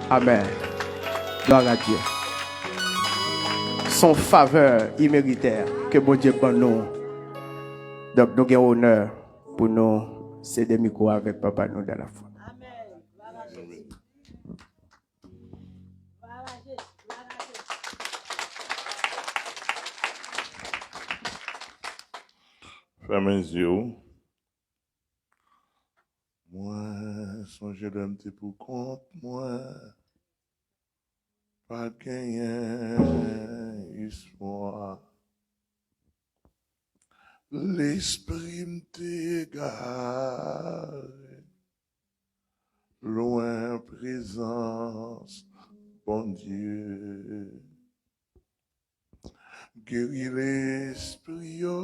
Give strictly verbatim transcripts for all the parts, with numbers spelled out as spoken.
Amèn. Glwa a Dye. Se yon favè imeritè ke Bondye ban nou. Donk, nou gen onè pou nou sede mikwo avèk papa nou dans la foi. Fèmen zye w. Mwen sonje lè m te pou kont mwen, pa t genyen espwa. Lespri m te egare, lwen prezans Bondye. Geri lespri yo,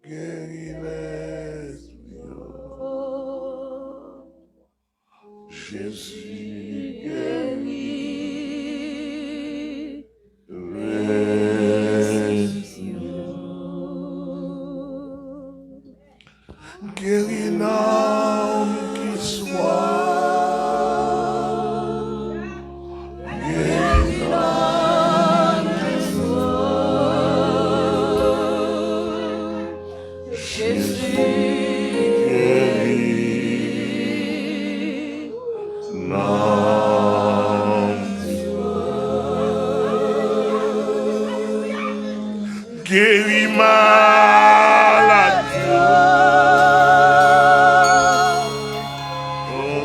geri lespri yo. Jezi geri lespri yo. Geri nanm ki swa. Geri nanm ki swa. Jezi geri nanm ki swa. Geri malad yo.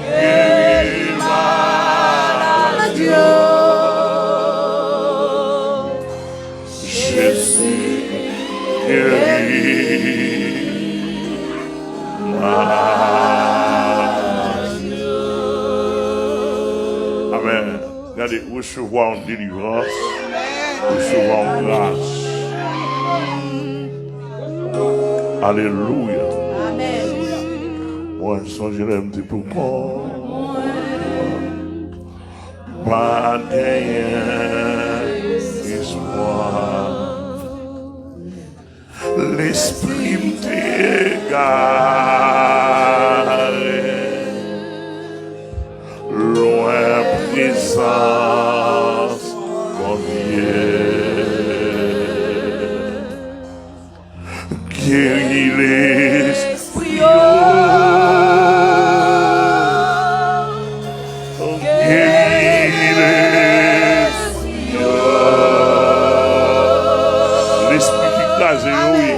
Geri malad yo. Jezi geri malad yo. Amèn. Gade, resevwa yon delivrans, resevwa yon gras. Alelouya. Mwen sonje lè m te pou kont mwen, pa t genyen espwa. Lespri m te egare, lwen prezans Bondye. Geri lespri yo. Geri lespri yo. Lespri ki kraze yo, wi.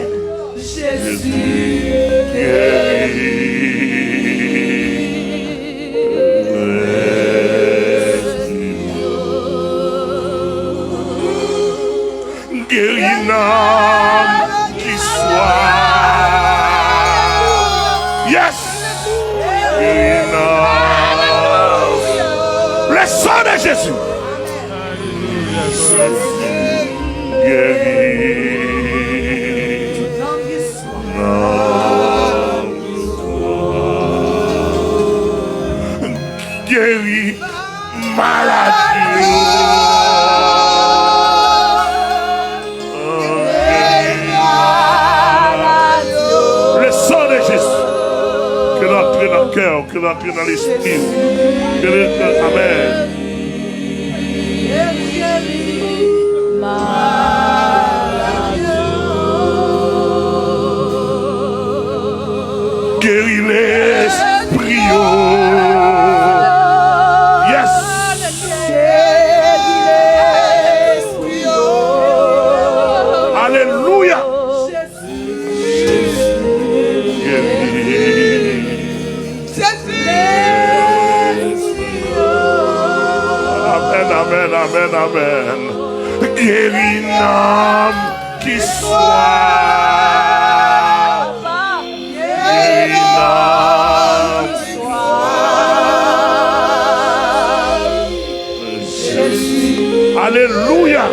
Jezi geri lespri yo. Geri nanm ki swa. Yes! Geri nanm. Le sang de Jésus. Geri nanm. Geri maladi yo. Le sang de Jésus. Ke l antre nan kè w, ke l antre nan lespri w. Ke l antre, amèn. Geri lespri yo. Yes. Alelouya. Geri. Amèn, amèn, amèn, amèn. Geri nanm ki swa. Geri nanm ki swa. Alelouya.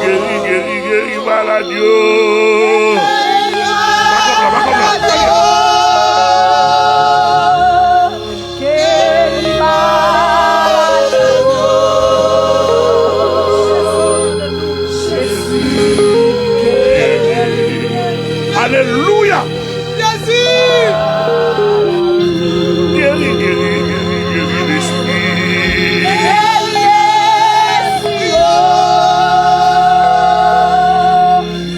Geri, geri, geri malad yo. Pa konprann, pa konprann. Alelouya. Jezi. Geri, geri, geri, geri lespri. Geri lespri yo.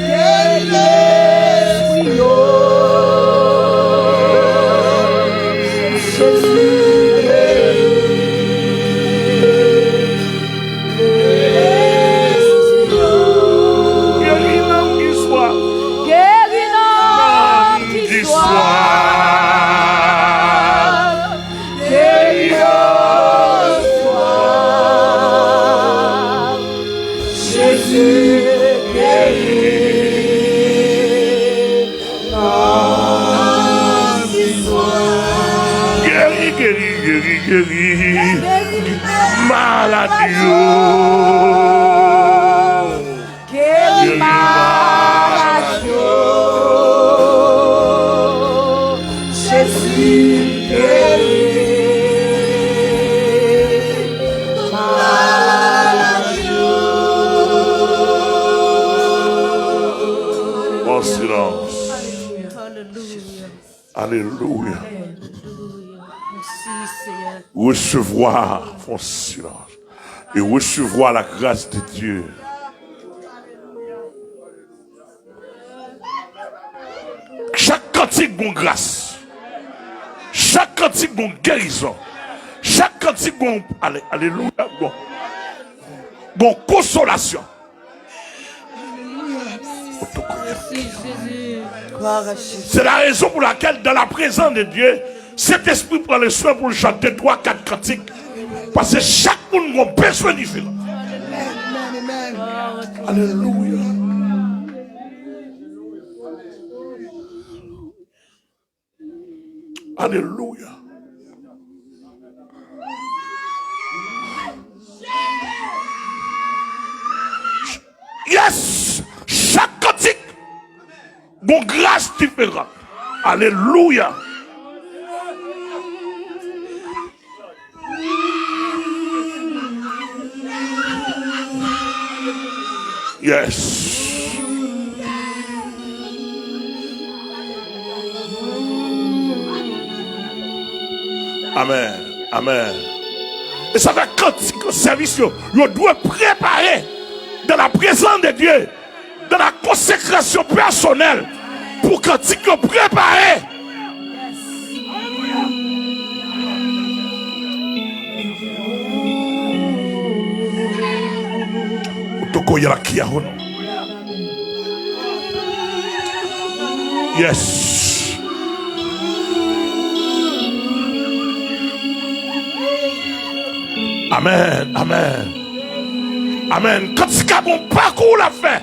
Geri lespri yo. Jezi, geri. Geri nanm ki swa. Geri nanm ki swa. Geri yo swa. Jezi, geri. Geri, geri, geri, geri. Malad yo. Geri malad yo. Jezi, geri malad yo. Bon silans. Alelouya. Alelouya. Mèsi, Senyè. Resevwa, fè yon silans. E resevwa la gras de Dye. Chak kantik gon gras. Chak kantik gon gerizon. Chak kantik gon, ale-, alelouya, gon, gon konsolasyon. C'est la raison pour laquelle, dans la présence de Dieu, Sentespri pran le swen pou l chante twa, kat kantik. Paske chak moun gon bezwen diferan. Alelouya. Alelouya. Yes! Chak kantik, gon gras diferan. Alelouya. Yes. Amen. Amen. E sa fè kantik sèvis yo, yo dwe prepare dans la présence de Dieu. Dans la consécration personnelle, pou kantik yo prepare. Toko yala kia hono. Yes. Amen, amen. Amen. Kantik la gon pakou l ap fè.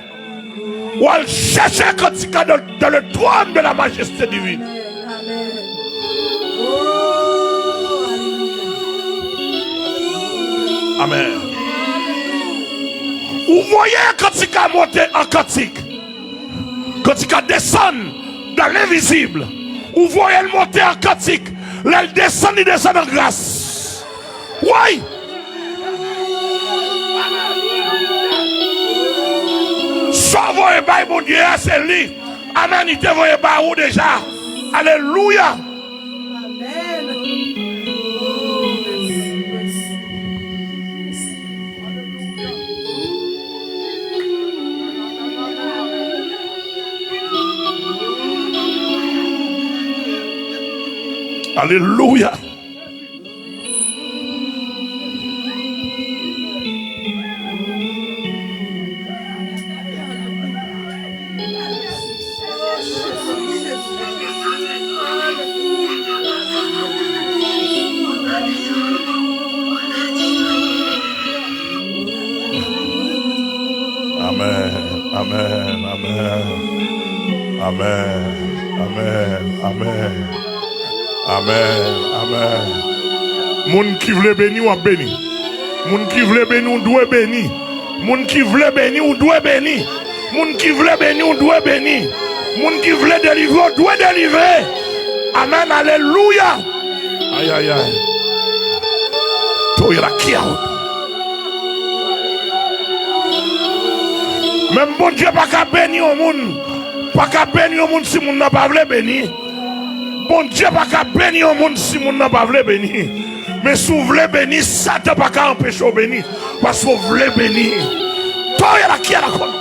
Ou al chèche kantik la dans, dans le trône de la majesté divine. Amen. Ou voye kantik la monte an kantik. Kantik la desann dans l'invisible. Ou voye l monte an kantik. Lè l desann, li desann an gras. Woy! Sa w voye bay Bondye a, se li. Amen, li te voye ba ou deja. Alelouya. Alelouya. Amen, amen, amen. Amen, amen, amen. Amen, amen. Moun ki vle beni w ap beni. Moun ki vle beni w dwe beni. Moun ki vle beni w dwe beni. Moun ki vle beni w dwe beni. Moun ki vle delivre w dwe delivre. Amen, alelouya. Ay, ay, ay. Toy la ki out. Menm Bondye pa ka beni yon moun pa ka beni yon moun si moun nan pa vle beni. Bondye pa ka beni yon moun si moun nan pa vle beni. Men si w vle beni, Satan pa ka anpeche w beni, paske w vle beni. Toye la ki a la kòn.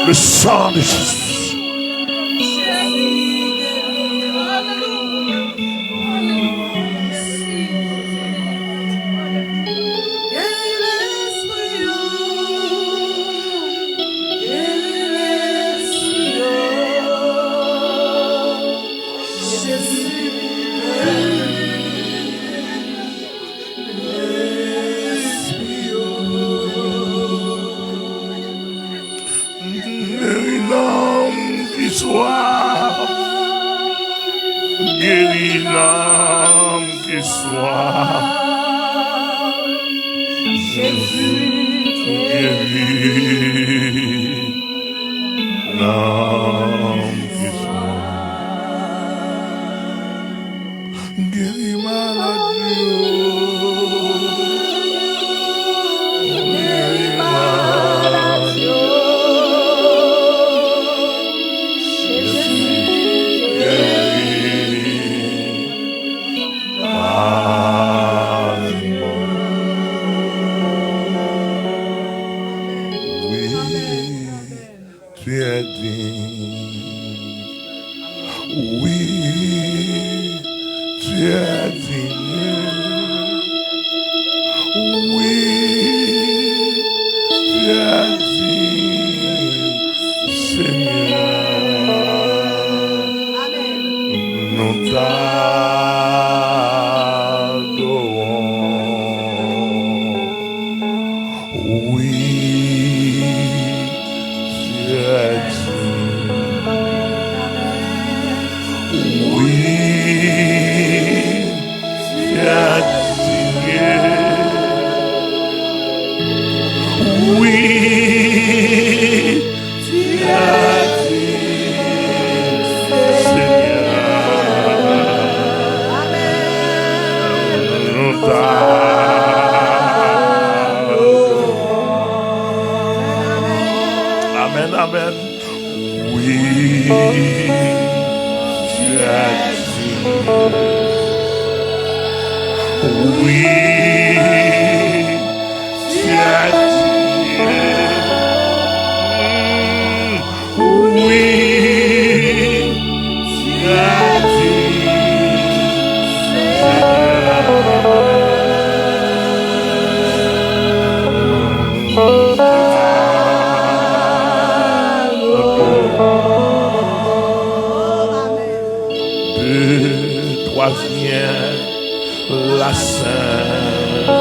Le sang de Jésus. Geri nanm ki swa. Geri nanm ki swa. Jezi, geri nanm ki swa. Geri malad yo. Geri malad yo. Jezi, geri malad yo. Wi. Tu es digne. Oui, tu es digne. Oui, tu es digne, Seigneur. Nous t'adorons. Oui, tu es digne. Oui, tu es digne. Oui, tu es digne, Seigneur. Nous t'adorons. Amen, amen. Oui, tu es digne. Oui, tu es digne. Oui, tu es digne, Seigneur. Deux, troisième, la sainteté.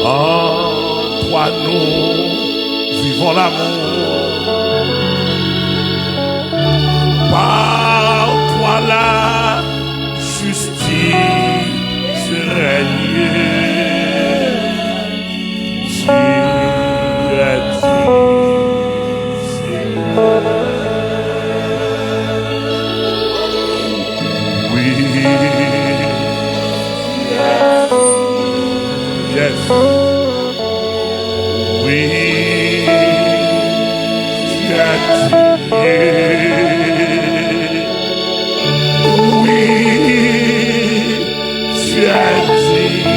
En toi nous vivons l'amour. Par toi la justice règne. Tu es digne, Seigneur. Oui. Yes. Oui. Tu es digne. Oui. Tu es digne.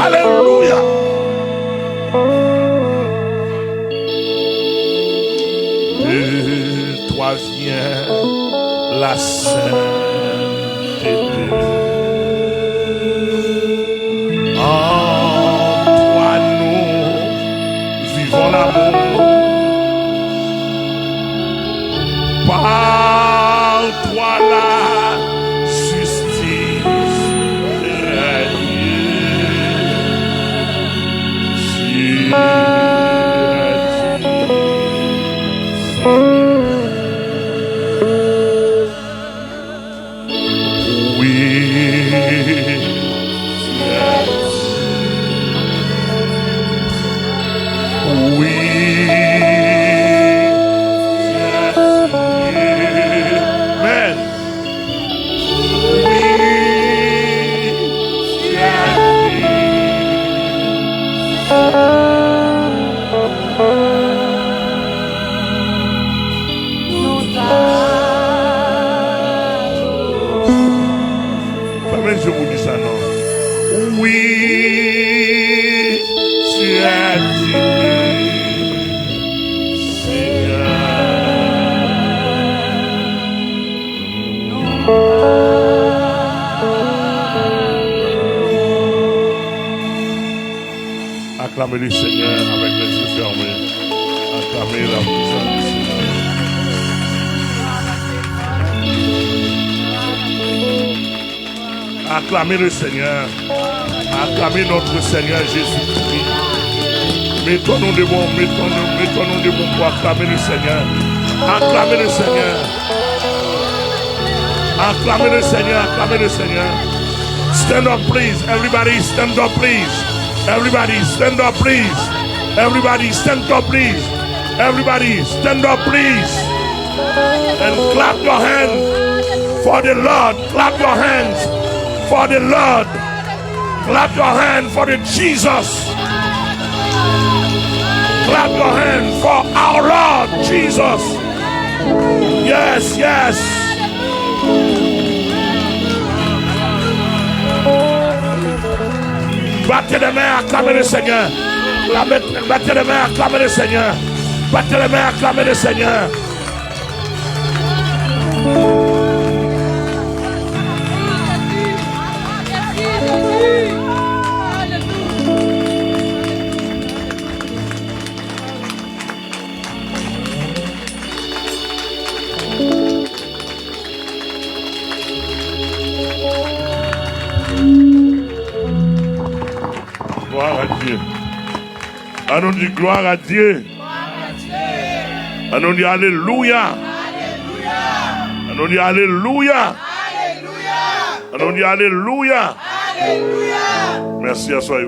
Alelouya. Le troisième, la sainteté. En toi nous vivons l'amour. Par toi la justice règne. Tu es digne. Oui. Oui. Acclamez le Seigneur avec les yeux fermés. Acclamez la puissance du Seigneur. Acclamez le Seigneur. Acclamez notre Seigneur Jésus-Christ. Mettons-nous debout, mettons-nous, mettons-nous debout pour acclamer le Seigneur. Acclamez le Seigneur. Acclamez le Seigneur, acclamez le Seigneur. Stand up, please. Everybody, stand up, please. Everybody, stand up, please. Everybody, stand up, please. Everybody, stand up, please. And clap your hands for the Lord. Clap your hands for the Lord. Clap your hands for the Jesus. Clap your hands for our Lord Jesus. Yes, yes. Battez les mains, acclamez le Seigneur. Battez les mains, acclamez le Seigneur. Battez les mains, acclamez le Seigneur. Gloire à Dieu. Annou di gloire à Dieu. Annou di alelouya. Annou di alelouya. Annou di alelouya. Mèsi aswè.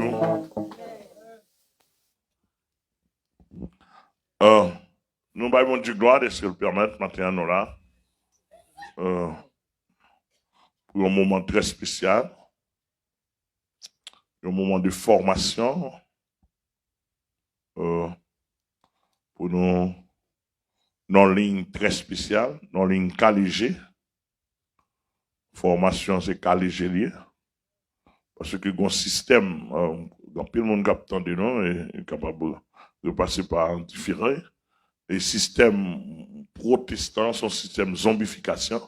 Euh, nou bay Bondye glwa dèske l pèmèt maten an nou la. Euh, pou yon moman trè espesyal, yon moman de fòmasyon, euh, pou nou nan yon liy trè espesyal, nan yon liy K L G. Fòmasyon se K L G li ye. Paske gen yon sistèm, euh, gen anpil moun k ap tande nou, e, e kapab repase pa diferan. E sistèm pwotestan se yon sistèm zonbifikasyon.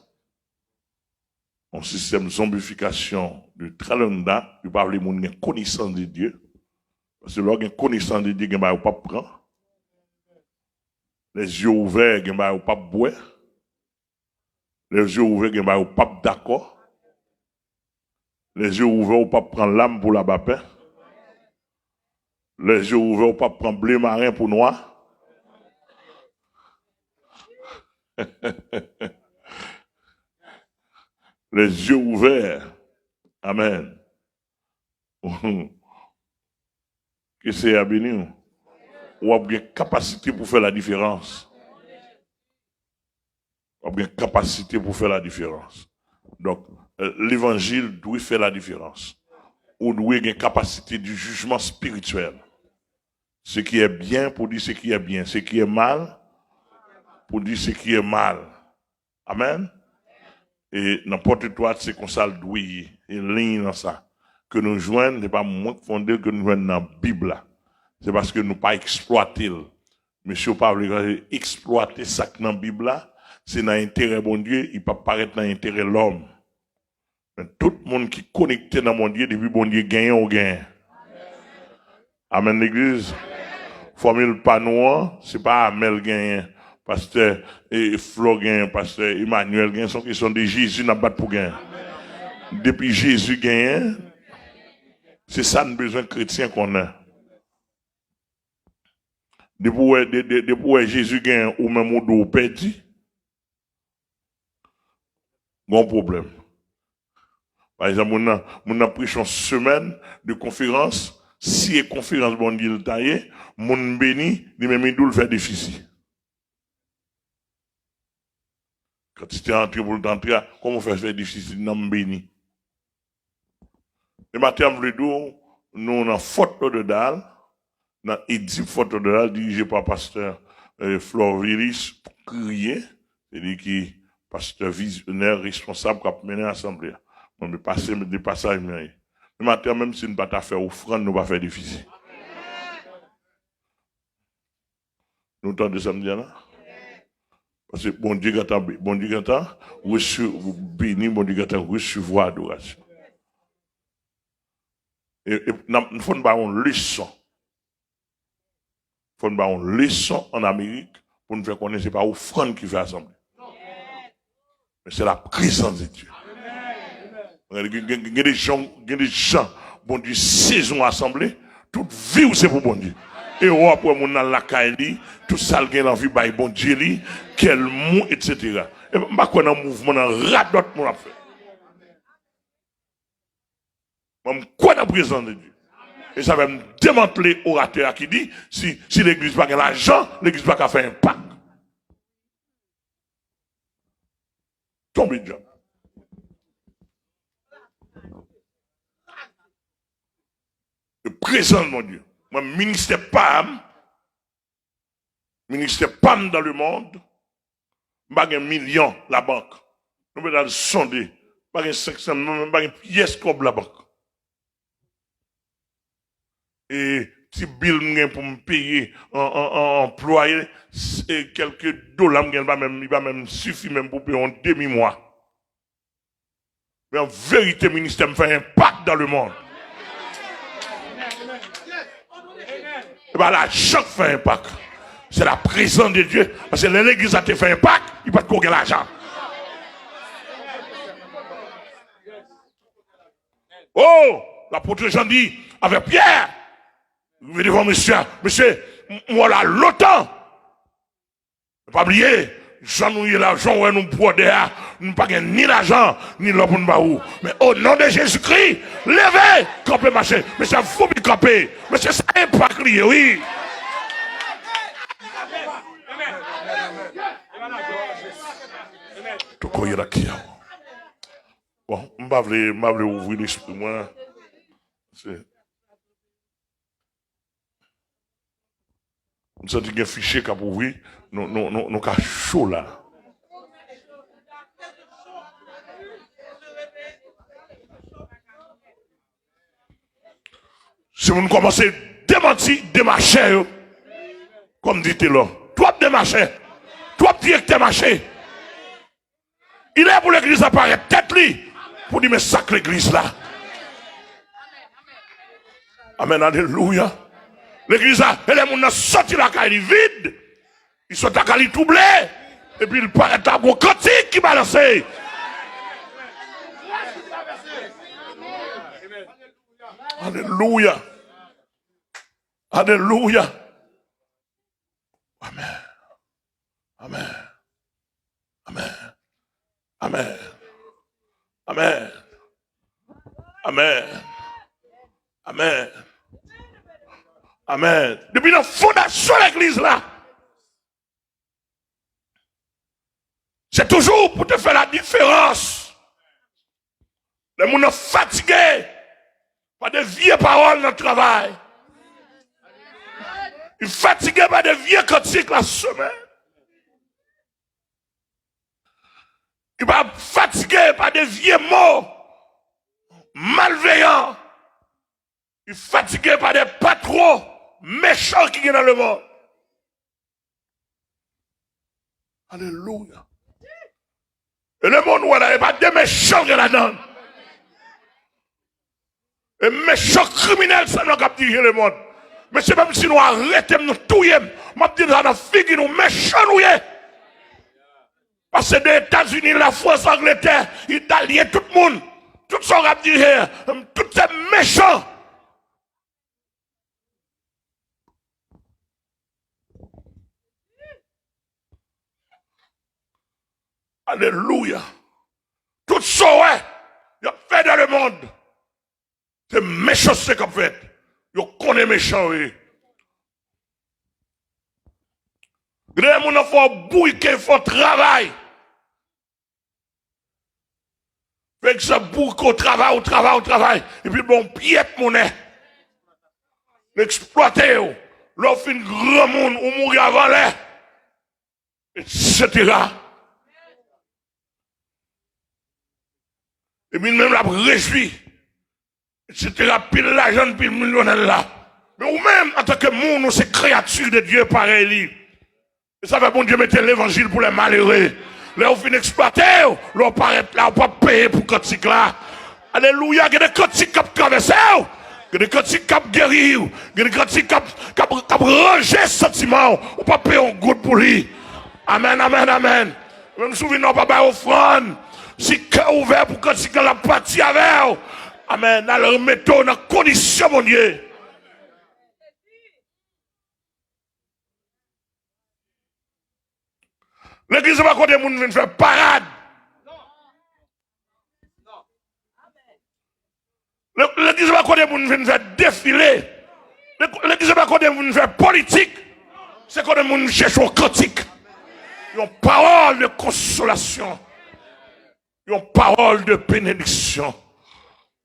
Yon sistèm zonbifikasyon de trè longue date, yo pa vle moun gen konesans de Dye. Paske lè w gen konesans de Dye, gen bagay ou p ap pran. Lè zye w ouvè, gen bagay ou p ap bwè. Lè zye w ouvè, gen bagay ou p ap dakò. Lè zye w ouvè, ou p ap pran lam pou labapen. Lè zye w ouvè, ou p ap pran ble maren pou nwa. Lè zye w ouvè. Amèn. Ke Seyè a beni w. W ap gen kapasite pou fè ladiferans. W ap gen kapasite pou fè ladiferans. Donk, euh, levanjil dwe fè ladiferans. Ou dwe gen kapasite di jijman espirityèl. Ce qui est bien pour dire ce qui est bien. Ce qui est mal pour dire ce qui est mal. Amèn. E nan pòt etwat, se konsa l dwe ye. E liy nan sa. Ke nou jwenn, se pa mwen k fonde l, ke nou jwenn nan Bib la. Se paske nou pa eksplwate l. Mesye yo pa vle eksplwate sa k nan Bib la, se nan enterè Bondye, li p ap parèt nan enterè lòm. Men tout moun ki konekte nan Bondye, depi Bondye genyen, ou genyen. Amèn, legliz. Fòmil pa nou an, se pa Amèl genyen, pastè, e, Flò genyen, pastè Emmanuel genyen, se yon kesyon de Jezi n ap bat pou genyen. Depi Jezi genyen, se sa n bezwen kretyen konnen. Depi w wè, de, de, depi w wè Jezi genyen, ou menm ou di w pèdi, gon pwoblèm. Pa egzanp, moun nan, moun nan preche yon semèn de konferans, si e konferans Bondye l ta ye, moun beni, li menm li di w l fè defisi. Kantite antre pou l t antre a, kòman w fè fè defisi, nanm beni? E maten an, m vle di w, nou nan Fort Lauderdale, nan Edip Fort Lauderdale, dirije pa pastè, eh, Florvilis Crier, se li ki pastè vizyonè, responsab k ap mennen asanble a. Mwen, m pase, m de pasaj mwen ye. Men maten an, menm si n pa ta fè ofrann, nou pa fè defisi. Nou tande sa m di a la? Paske Bondye gentan, Bondye gentan resi-, beni, Bondye gentan resevwa adorasyon. E, e n ap, fò n ba yon leson. Fò n ba yon leson ann Amerik pou n fè konnen se pa ofrann ki fè asanble. Men se la prezans de Dye. Gen, gen, gen, gen de jan, gen de jan Bondye sezi yon asanble, tout vi w se pou Bondye. E w ap wè moun nan lakay li, tout sa l gen l anvi bay Bondye li, kè l mou, etsetera. E m pa kwè nan mouvman nan radòt moun ap fè. Mwen, m kwè nan prezans de Dye. E sa fè m demantle oratè a ki di, si, si legliz pa gen lajan, legliz pa ka fè enpak. Tonbe dyab. E prezans Bondye. Mwen, ministè pa m, ministè pa m dans le monde, m pa gen milyon labank. Nou mèt al sonde, m pa gen senk san mil, m pa gen pyès kòb labank. E ti bil m gen pou m peye an, an, an anplwaye, e kèlke dola m gen, li pa menm, li pa menm sifi menm pou peye yon demi mwa. Men an verite, ministè m fè enpak dans le monde. E pa lajan k fè enpak. Se la prezans de Dye. Paske lè legliz la te fè enpak, li pa t ko gen lajan. Oh, lapot Jan di avèk Pyè, rive devan mesye a, mesye, m wè w la lontan. Pa bliye, jan nou ye la, jan w wè nou bwòdè a, nou pa gen ni lajan, ni lò pou n ba ou. Men, o non de Jezikri, leve, kanpe, mache. Mesye ap voubi kanpe. Mesye, sa enpak li ye, wi. Toko ye la ki a. Bon, m pa vle, m pa vle ouvri lespri mwen. Se M santi gen fichye k ap ouvri, nou, nou, nou, nou ka cho la. Si moun kòmanse demanti demachè yo, kòm di Telò, twòp demachè, twòp direktè mache. Li lè pou legliz la parèt tèt li pou di men sa k legliz la. Amèn, alelouya. Legliz la, e lè moun nan soti lakay li vid, li sot lakay li twouble, epi li parèt la, gon kantik ki balanse. Alelouya. Alelouya. Amèn. Amèn. Amèn. Amèn. Amèn. Amèn. Amèn. Amèn. Depi nan fondasyon legliz la, se toujou pou te fè ladiferans. Lè moun nan fatige pa de vye pawòl nan travay, li fatige pa de vye kantik la semèn, li pa fatige pa de vye mo malveyan, li fatige pa de patwon mechan ki gen nan lemonn. Alelouya. E lemonn ou wè la, e pa de mechan gen ladan l. E mechan kriminèl sèlman k ap dirije lemonn. Mesye, menm si nou arete m, nou touye m, m ap di sa nan figi nou, mechan nou ye. Pase de Etazini, Lafrans, Angletè, Italyen, tout moun, tout sa w ap dirije, tout se mechan. Alelouya. Tout sa w wè y ap fè dans le monde, se mechanste k ap fèt. Yo konnen mechan yo ye. Gen de moun nan fè w bourike, fè w travay. Fè egzanp, bourike w travay, w travay, w travay, epi l ba w pyèt monnen. L eksplwate w. Lè w fin granmoun, ou mouri avan lè, etsetera. Epi l menm l ap rejwi, etsetera, pil lajan l, pil milyonè l la. Men ou menm, antanke moun, ou se kreyati de Dye parèy li. E sa fè Bondye mete levanjil pou lè malere. Lè yo fin eksplwate w, lè w parèt la, ou p ap peye pou kantik la. Alelouya, gen de kantik k ap travèse w. Gen de kantik k ap geri w. Gen de kantik k ap, k ap, k ap ranje santiman w. Ou p ap peye yon goud pou li. Amèn, amèn, amèn. Menm si w vin la, w pa bay ofrann. Si kè w ouvè pou kantik la, l ap pati avè w. Amèn. L al remete w nan kondisyon Bondye. Legliz se pa kote moun vin fè parad. Le- Legliz se pa kote moun vin fè defile. Le- Legliz se pa kote moun vin fè politik. Se kote moun chèche yon kantik. Yon pawòl de konsolasyon. Yon pawòl de benediksyon.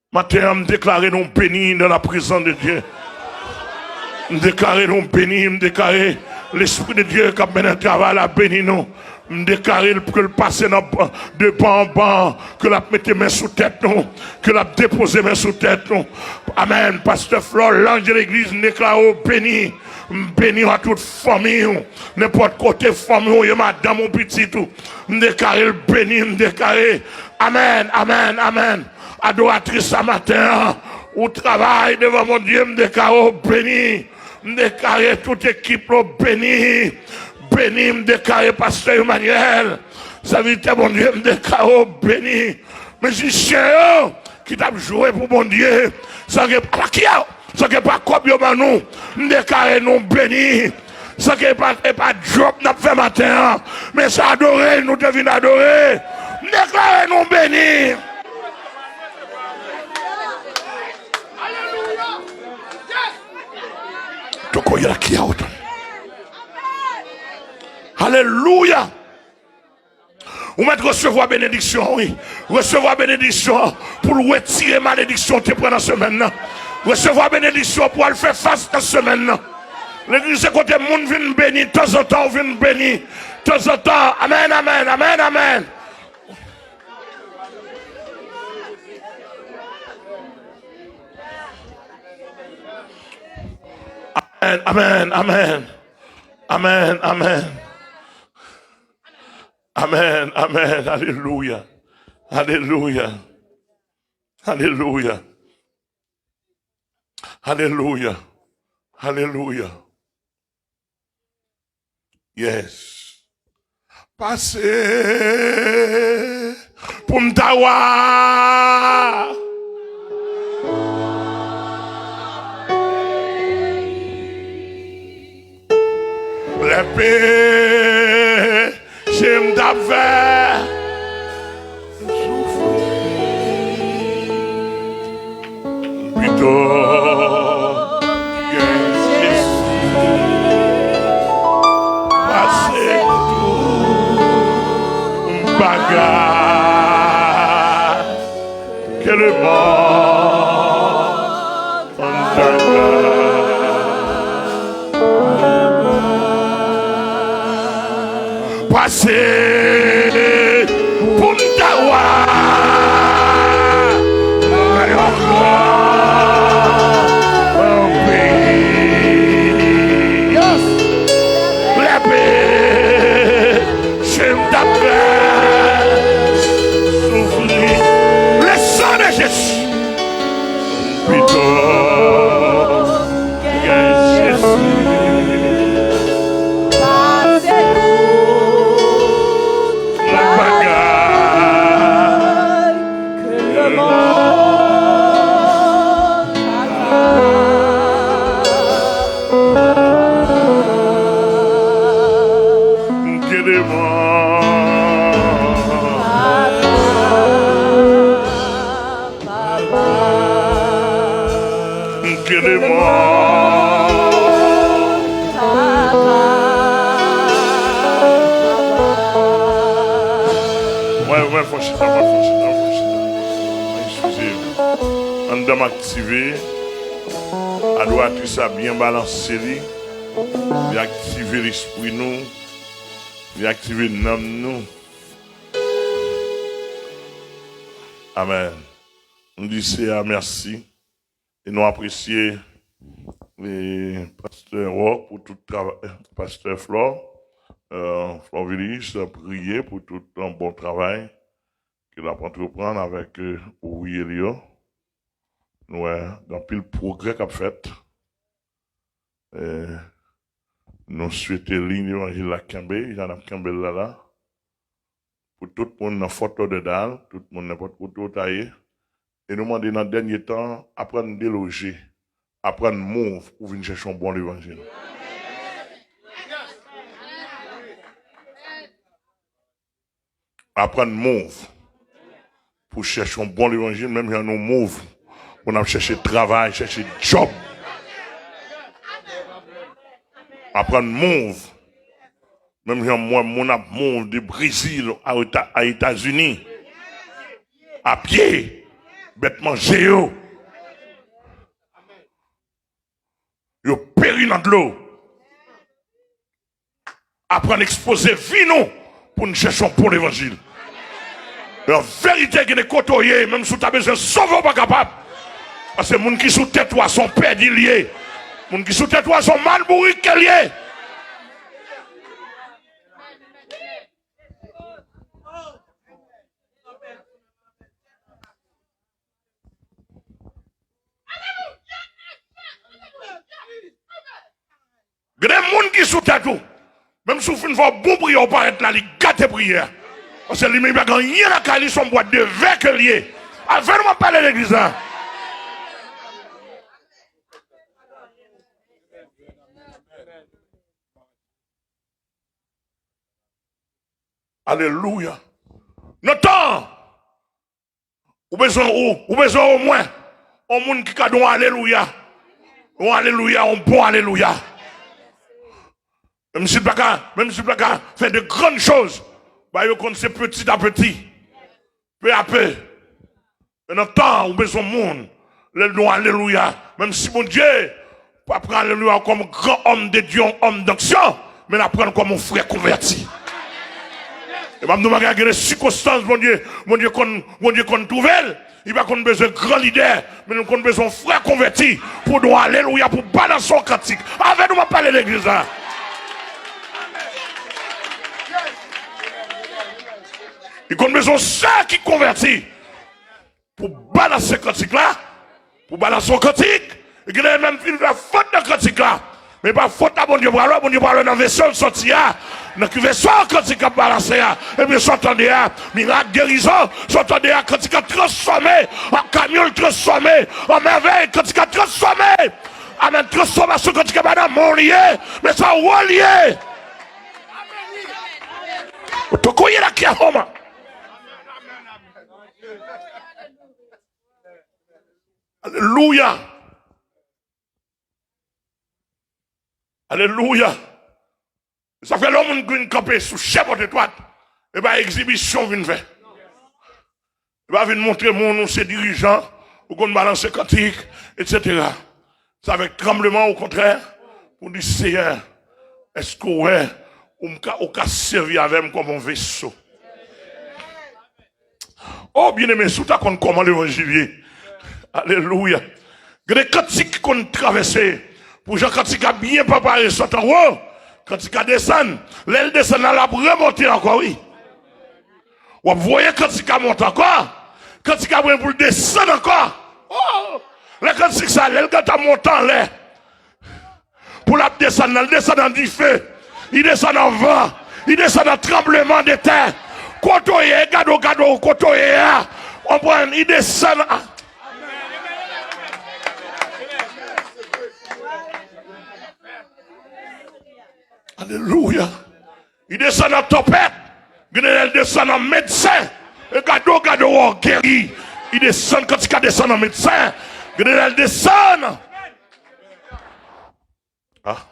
Maten an, m deklare nou beni dans la présence de Dieu. M deklare nou beni, m deklare Lespri de Dye k ap mennen travay la beni nou. M deklare l pou ke l pase nan ban, de ban an ban, ke l ap mete men sou tèt nou, ke l ap depoze men sou tèt nou. Amèn. Pastè Flò, lanj de legliz, m deklare w beni. M beni w a tout fanmi w. Nenpòt kote fanmi w ye, madanm ou, pitit ou. M deklare l beni, m deklare. Amèn, amèn, amèn. Adoratris sa maten an, ou travay devan Bondye, m deklare w beni. M deklare tout ekip la beni. Beni, m deklare pastè Emmanuel, sèvitè Bondye, m deklare w beni. Mizisyen yo ki t ap jwe pou Bondye, sa gen, ala ki a, sa gen pa kòb yo ban nou, m deklare nou beni. Sa gen pa, e pa djòb n ap fè maten an, men se adore nou te vin adore. M deklare nou beni. Toko yala ki a otan. Alelouya. Ou mèt resevwa benediksyon, wi. Resevwa benediksyon pou l retire malediksyon w te pran nan semèn nan. Resevwa benediksyon pou al fè fas nan semèn nan. Legliz se kote moun vin beni, tanzantan ou vin beni. Tanzantan, amèn, amèn, amèn, amèn. Amèn, amèn, amèn. Amèn, amèn. Amèn, amèn, alelouya. Alelouya. Alelouya. Alelouya. Alelouya. Yes. Pase pou m ta wa. Lè peche m t ap fè soufri. Pito gen Jezi pase tout bagay ke lemonn. Pase pou m ta wa yon gran peyi. Lè peche m t ap fè soufri. Le sang de Jésus. Pito gen Jezi pase tout bagay ke lemonn pa ka. Ke lemonn Papa, ke lemonn. Mwen, mwen, fò chita, mwen, fò chita, fò chita. Eskize m. Anndan m aktive. Adoratris la byen balanse li. Li aktive lespri nou. Li aktive nanm nou. Amèn. Nou di Seyè a mèsi. E nou apresye, e, Pastè Rock pou tout travay, Pastè Flò, e, Flò Vilis, priye pou tout, e, bon travay ke l ap antreprann avèk, e, ouvriyé li yo. Nou wè gen anpil pwogrè k ap fèt. E nou swete liy levanjil la kenbe, jan n ap kenbe l la la. Pou tout moun nan Fort Lauderdale, tout moun nenpòt kote w ta ye. E nou mande nan dènye tan, aprann deloje, aprann move pou vin chèche yon bon levanjil. Aprann move pou chèche yon bon levanjil, menm jan nou move pou n ap chèche travay, chèche djòb. Aprann move. Menm jan m wè moun ap move de Brezil a Eta-, a Etazini, a pye, bèt manje yo. Yo peri nan dlo. Aprann ekspoze vi nou pou n chèche yon bon levanjil. An verite, gen de kote w ye, menm si w ta bezwen sove, w pa kapab. Paske moun ki sou tèt ou a se yon pèdi l ye. Moun ki sou tèt ou a se yon malbourik ke l ye. Gen de moun ki sou tèt ou. Menm si w fin fè yon bon priyè, ou parèt la, li gate priyè a. Paske li menm li pa gen anyen lakay li, se yon bwat de vè ke l ye. Avè nou m ap pale legliz la. Alelouya. Nan tan, ou bezwen, ou, ou bezwen omwen yon moun ki ka di yon alelouya. Yon alelouya, yon bon alelouya. Menm si l pa ka, menm si l pa ka fè de grann choz, ba yo konn se petit à petit, peu à peu. Men nan tan an, ou bezwen moun, lè l di yon alelouya, menm si Bondye pa pran alelouya kòm gran òm de Dye, yon òm d'action, men l ap pran l kòm yon frè konvèti. E m ap di w bagay, gen de sikonstans Bondye, Bondye konn, Bondye konn twouve l, li pa konn bezwen gran lidè, men l konn bezwen yon frè konvèti pou di yon alelouya, pou balanse yon kantik. Avè nou m ap pale legliz la. Li konn bezwen yon sè ki konvèti pou balanse kantik la, pou balanse yon kantik. E gen lè menm fin fè fot nan kantik la. Men pa fot la Bondye pral wè, Bondye pral wè nan veso l soti a, nan ki veso kantik ap balanse a. Epi sa w tande a, mirak, gerizon, sa w tande a, kantik la transfòme, an kamyon l transfòme, an mèvèy, kantik la transfòme. Amèn, transfòmasyon kantik la pa nan men w li ye, men se wè w li ye. Otokoye la ki a Roma. Alelouya. Alelouya. Sa fè lè yon moun vin kanpe sou chè pòt etwat, e pa egzibisyon w vin fè. E pa vin montre moun ou se dirijan, ou konn balanse kantik, etsetera. Se avèk tranbleman, okontrè, pou di, Seyè, èske w wè ou m ka, ou ka sèvi avè m kòm yon veso? O, byeneme, si w ta konn kòman levanjil ye. Alelouya. Gen de kantik ki konn travèse. Pou jan kantik la byen prepare, sot anwo, kantik la desann. Lè l desann la, l ap remonte ankò, wi. W ap voye kantik la monte ankò. Kantik la gen pou l desann ankò. O! Lè kantik sa, lè l gentan monte anlè, pou l ap desann nan, l desann an dife, li desann an van, li desann an tranbleman de tè. Kote w ye, gade w, gade w, kote w ye a, konprann, li desann an. Alelouya. Li desann an tanpèt. Gen de lè l desann an medsen. E gade w, gade w, w geri. Li desann, kantik la desann an medsen. Gen de lè l desann. Ah.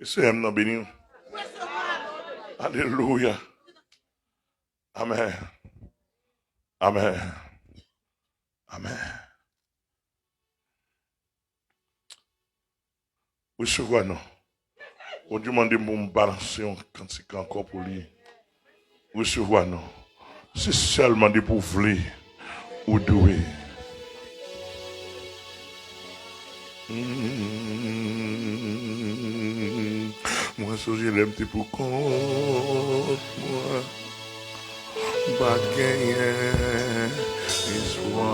Ke Senyè m nan beni w. Alelouya. Amèn. Amèn. Amèn. Resevwa non. Bondye mande m pou m balanse yon kantik ankò pou li. Resevwa non. Se sèlman depi w vle, ou dwe. Hmm. Mwen sonje lè m te pou kont mwen. M pa t genyen espwa.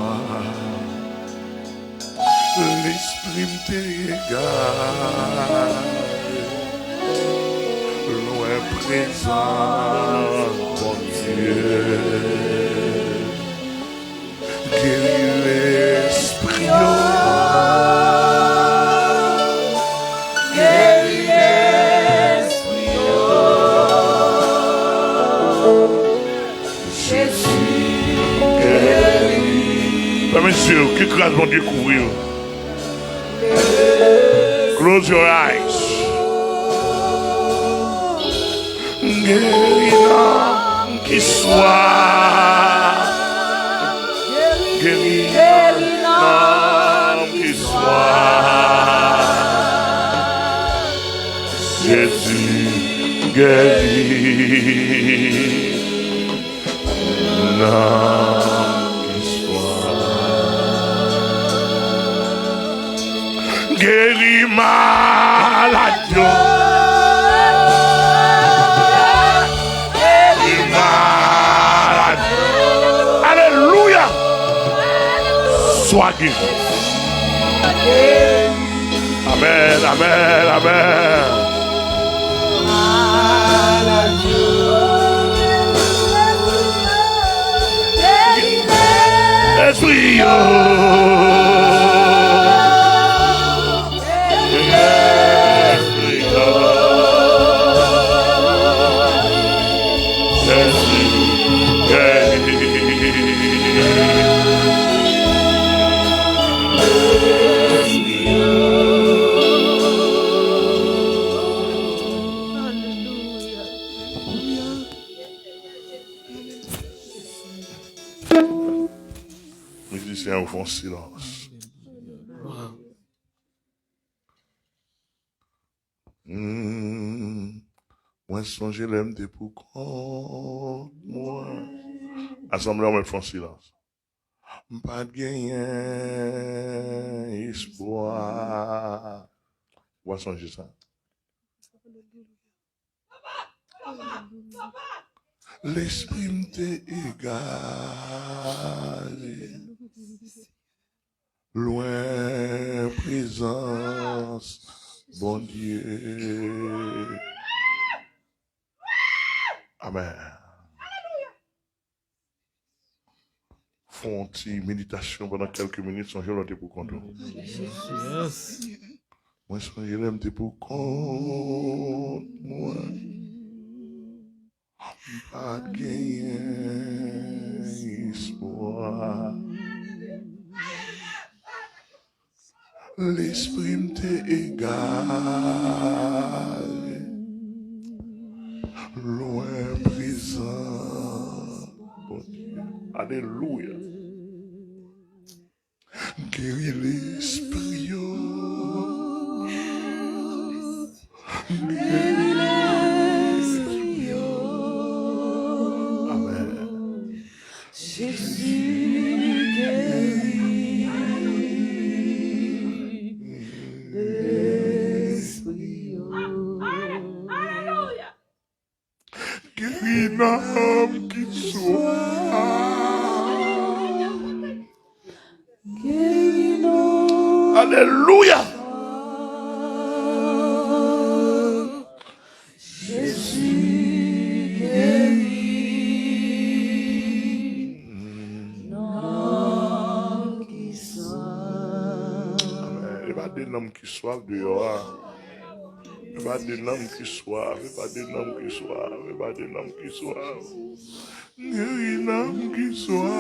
Lespri m te egare. Lwen prezans Bondye. Geri lespri yo. Geri lespri yo. Jezi, geri. Fèmen zye w, ke gras Bondye kouvri w. Close your eyes. Geri nanm ki swa. Geri nanm ki swa. Jezi, geri. Nan istwa. Geri malad yo. Geri malad yo. Alelouya. Swa geri. Amèn, amèn, amèn. Espri yo. Espri yo. Jezi. Alelouya. Mizisyen yo fè yon silans. Hmm. Mwen sonje lè m te pou kont mwen. Asanble an mèt fè yon silans. M pa t genyen espwa. W a sonje sa. Lespri m te egare. Lwen prezans Bondye. Amèn. Fè yon ti meditasyon pandan kèlke minit, sonje lè w te pou kont ou. Mwen sonje lè m te pou kont mwen. M pa t genyen espwa. Lespri m te egare. Lwen prezans Bondye. Alelouya. Geri lespri yo. Geri lespri yo. Amèn. Jezi, geri lespri yo. Alelouya. Geri nanm ki swa. Geri nanm. Alelouya. Jezi, geri nanm ki swa. Amèn. E pa de nanm ki swa deyò a. E pa de nanm ki swav, e pa de nanm ki swav, e pa de nanm ki swav. Geri nanm ki swav.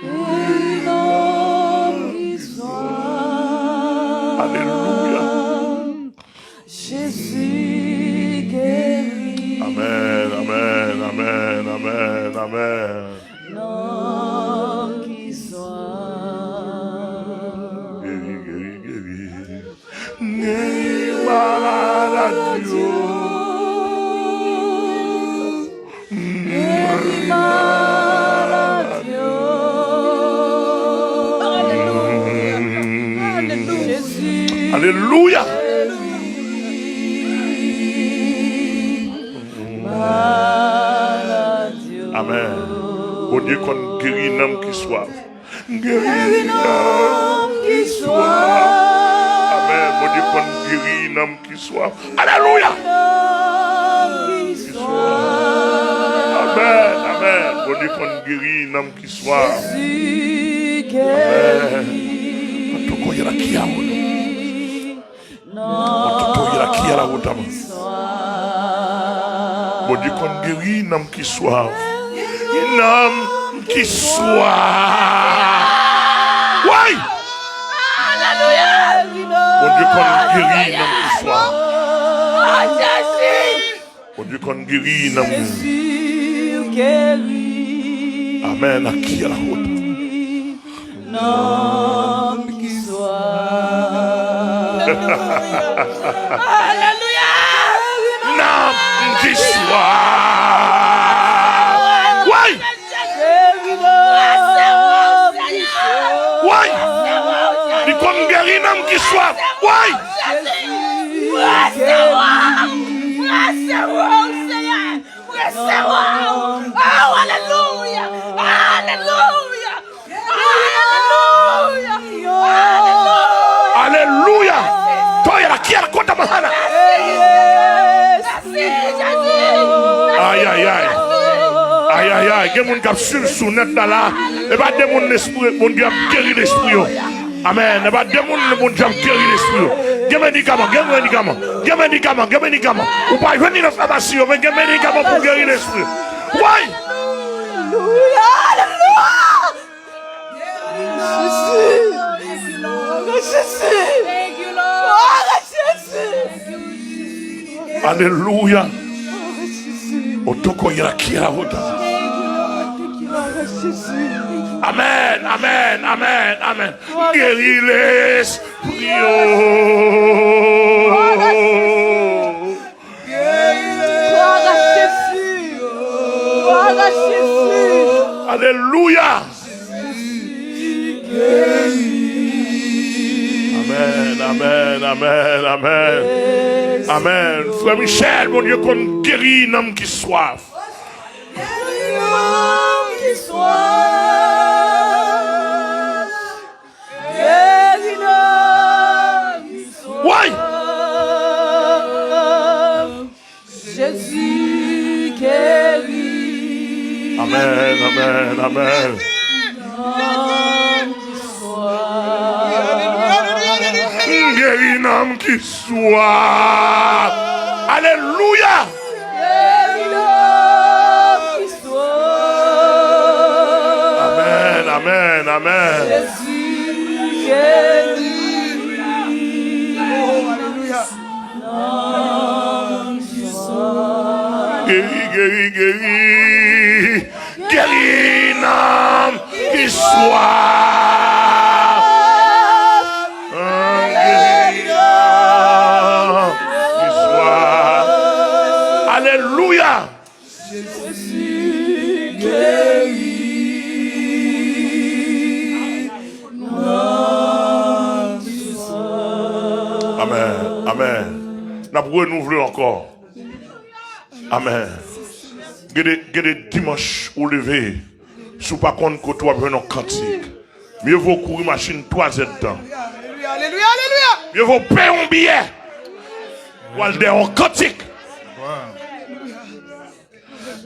Geri nanm ki swav. Alelouya. Jezi geri. Amèn, amèn, amèn, amèn, amèn. Nanm ki swav. Geri, geri, geri. Geri malad yo. Geri malad yo. Alelouya. Alelouya. Jezi. Bondye konn geri nanm ki swaf. Geri nanm ki swaf. Amèn. Bondye konn geri nanm ki swaf. Alelouya. Ki swaf. Amèn, amèn. Bondye konn geri nanm ki swaf. Amèn. Atoko yera ki a wono. Atoko yera ki a la wotama. Bondye konn geri nanm ki swaf. Nanm ki swaf. Woy! Bondye konn geri nanm ki swaf. Bondye konn geri nanm. Amèn. A ki a la wotama. Nanm ki swaf. Alelouya! Nanm ki swaf. Woy! Woy! Li konn geri nanm ki swaf. Woy! Resevwa w, Senyè! Resevwa w! Oh, alelouya! Alelouya! Alelouya! Alelouya! Alelouya! Toya la kiera kota mahana. Ay, ay, ay. Ay, ay, ay. Gen moun k ap swiv sou nèt la la. E pa de moun lespri, Bondye ap geri lespri yo. Amèn. E pa de moun Bondye ap geri lespri yo. Gen medikaman, gen medikaman. Gen medikaman, gen medikaman. Ou pa jwenn li nan famasi yo, men gen medikaman pou geri lespri. Woy! Alelouya! Alelouya! Jezi! Jezi! Jezi! Alelouya. Otoko yera kiera wota. Amèn, amèn, amèn, amèn. Geri lespri yo. Alelouya. Amèn, amèn, amèn, amèn. Amèn. Frè Michel, Bondye konn geri nanm ki swaf. Woy! Jezi geri. Amèn, amèn, amèn. Nanm ki swaf. Geri nanm ki swaf. Alelouya. Geri nanm ki swaf. Amèn, amèn, amèn. Jezi geri. Alelouya. Geri, geri, geri. Geri nanm ki swaf. Geri nanm ki swaf. Alelouya. Jezi geri nanm ki swaf. Amèn. Amèn. N ap renouvle ankò. Amèn. Gen de, gen de dimanch ou leve, si w pa konn kote w ap jwenn yon kantik, mye vo w kouri machin twa zè d tan. Alelouya, alelouya, alelouya. Mye vo w peye yon biyè pou al dèyè yon kantik.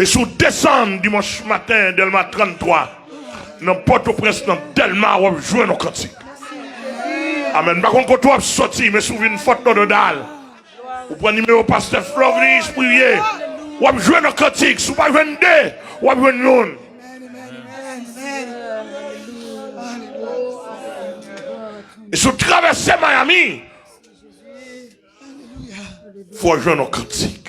E si w desann dimanch maten, Dèlma tranntwa, nan Pòtoprens, nan Dèlma, w ap jwenn yon kantik. Amèn. M pa konn kote w ap soti, men si w vin Fort Lauderdale, ou pran nimewo pastè Flovelis Privye, w ap jwenn yon kantik. Si w pa jwenn de, w ap jwenn youn. E si w travèse Miami, fò w jwenn yon kantik.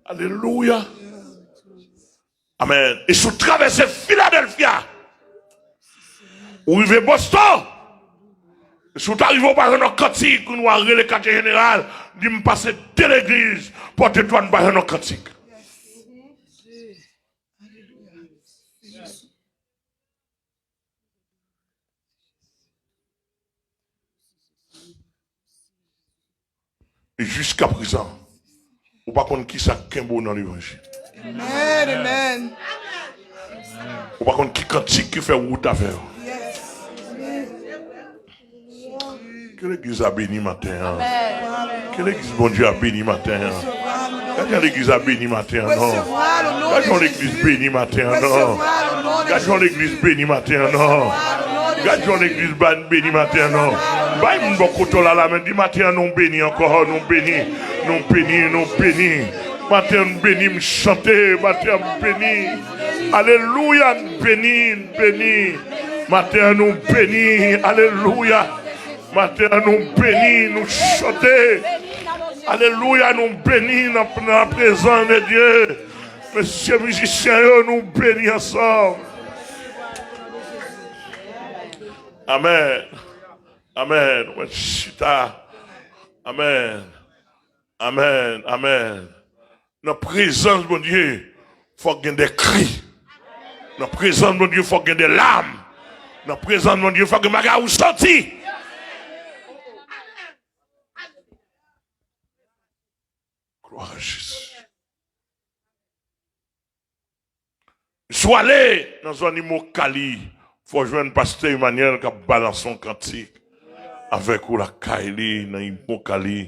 Alelouya. Amèn. E si w travèse Filadèlfya, ou rive Boston, e si w ta rive ou pa jwenn yon kantik, ou a rele katye jeneral, di m pase de legliz, Pòtetwàn, m pa jwenn yon kantik. E jiskaprezan, Ou pa konn ki sa k kenbe w nan levanjil. Amen, amen. Ou pa konn ki kantik ki fè wout avè w. Yes. Amen. Ke legliz la beni maten an. Ke legliz Bondye a beni maten an. Gad jan legliz la beni maten an non. Gad jan legliz beni maten an non. Gad jan legliz beni maten an non. Gad jan legliz ba beni maten an non. Bay moun bò kote w la lamen, di maten an nou beni ankò, nou beni, nou beni, nou beni. Maten an nou beni, m chante, maten an m beni. Alelouya, n beni, n beni. Maten an nou beni, alelouya. Maten an nou beni, nou chante. Alelouya, nou beni nan, nan prezans de Dye. Mesye mizisyen yo, nou beni ansanm. Amen. Amen. Ou mèt chita. Amen. Amen. Amen. Nan prezans Bondye, fòk gen de kri. Nan prezans Bondye, fòk gen de lam. Nan prezans Bondye, fòk gen bagay ou soti. Glwa a Jezi. Si w ale nan zòn Imokali, fò w jwenn pastè Emmanuel k ap balanse yon kantik avèk ou lakay li nan Imokali.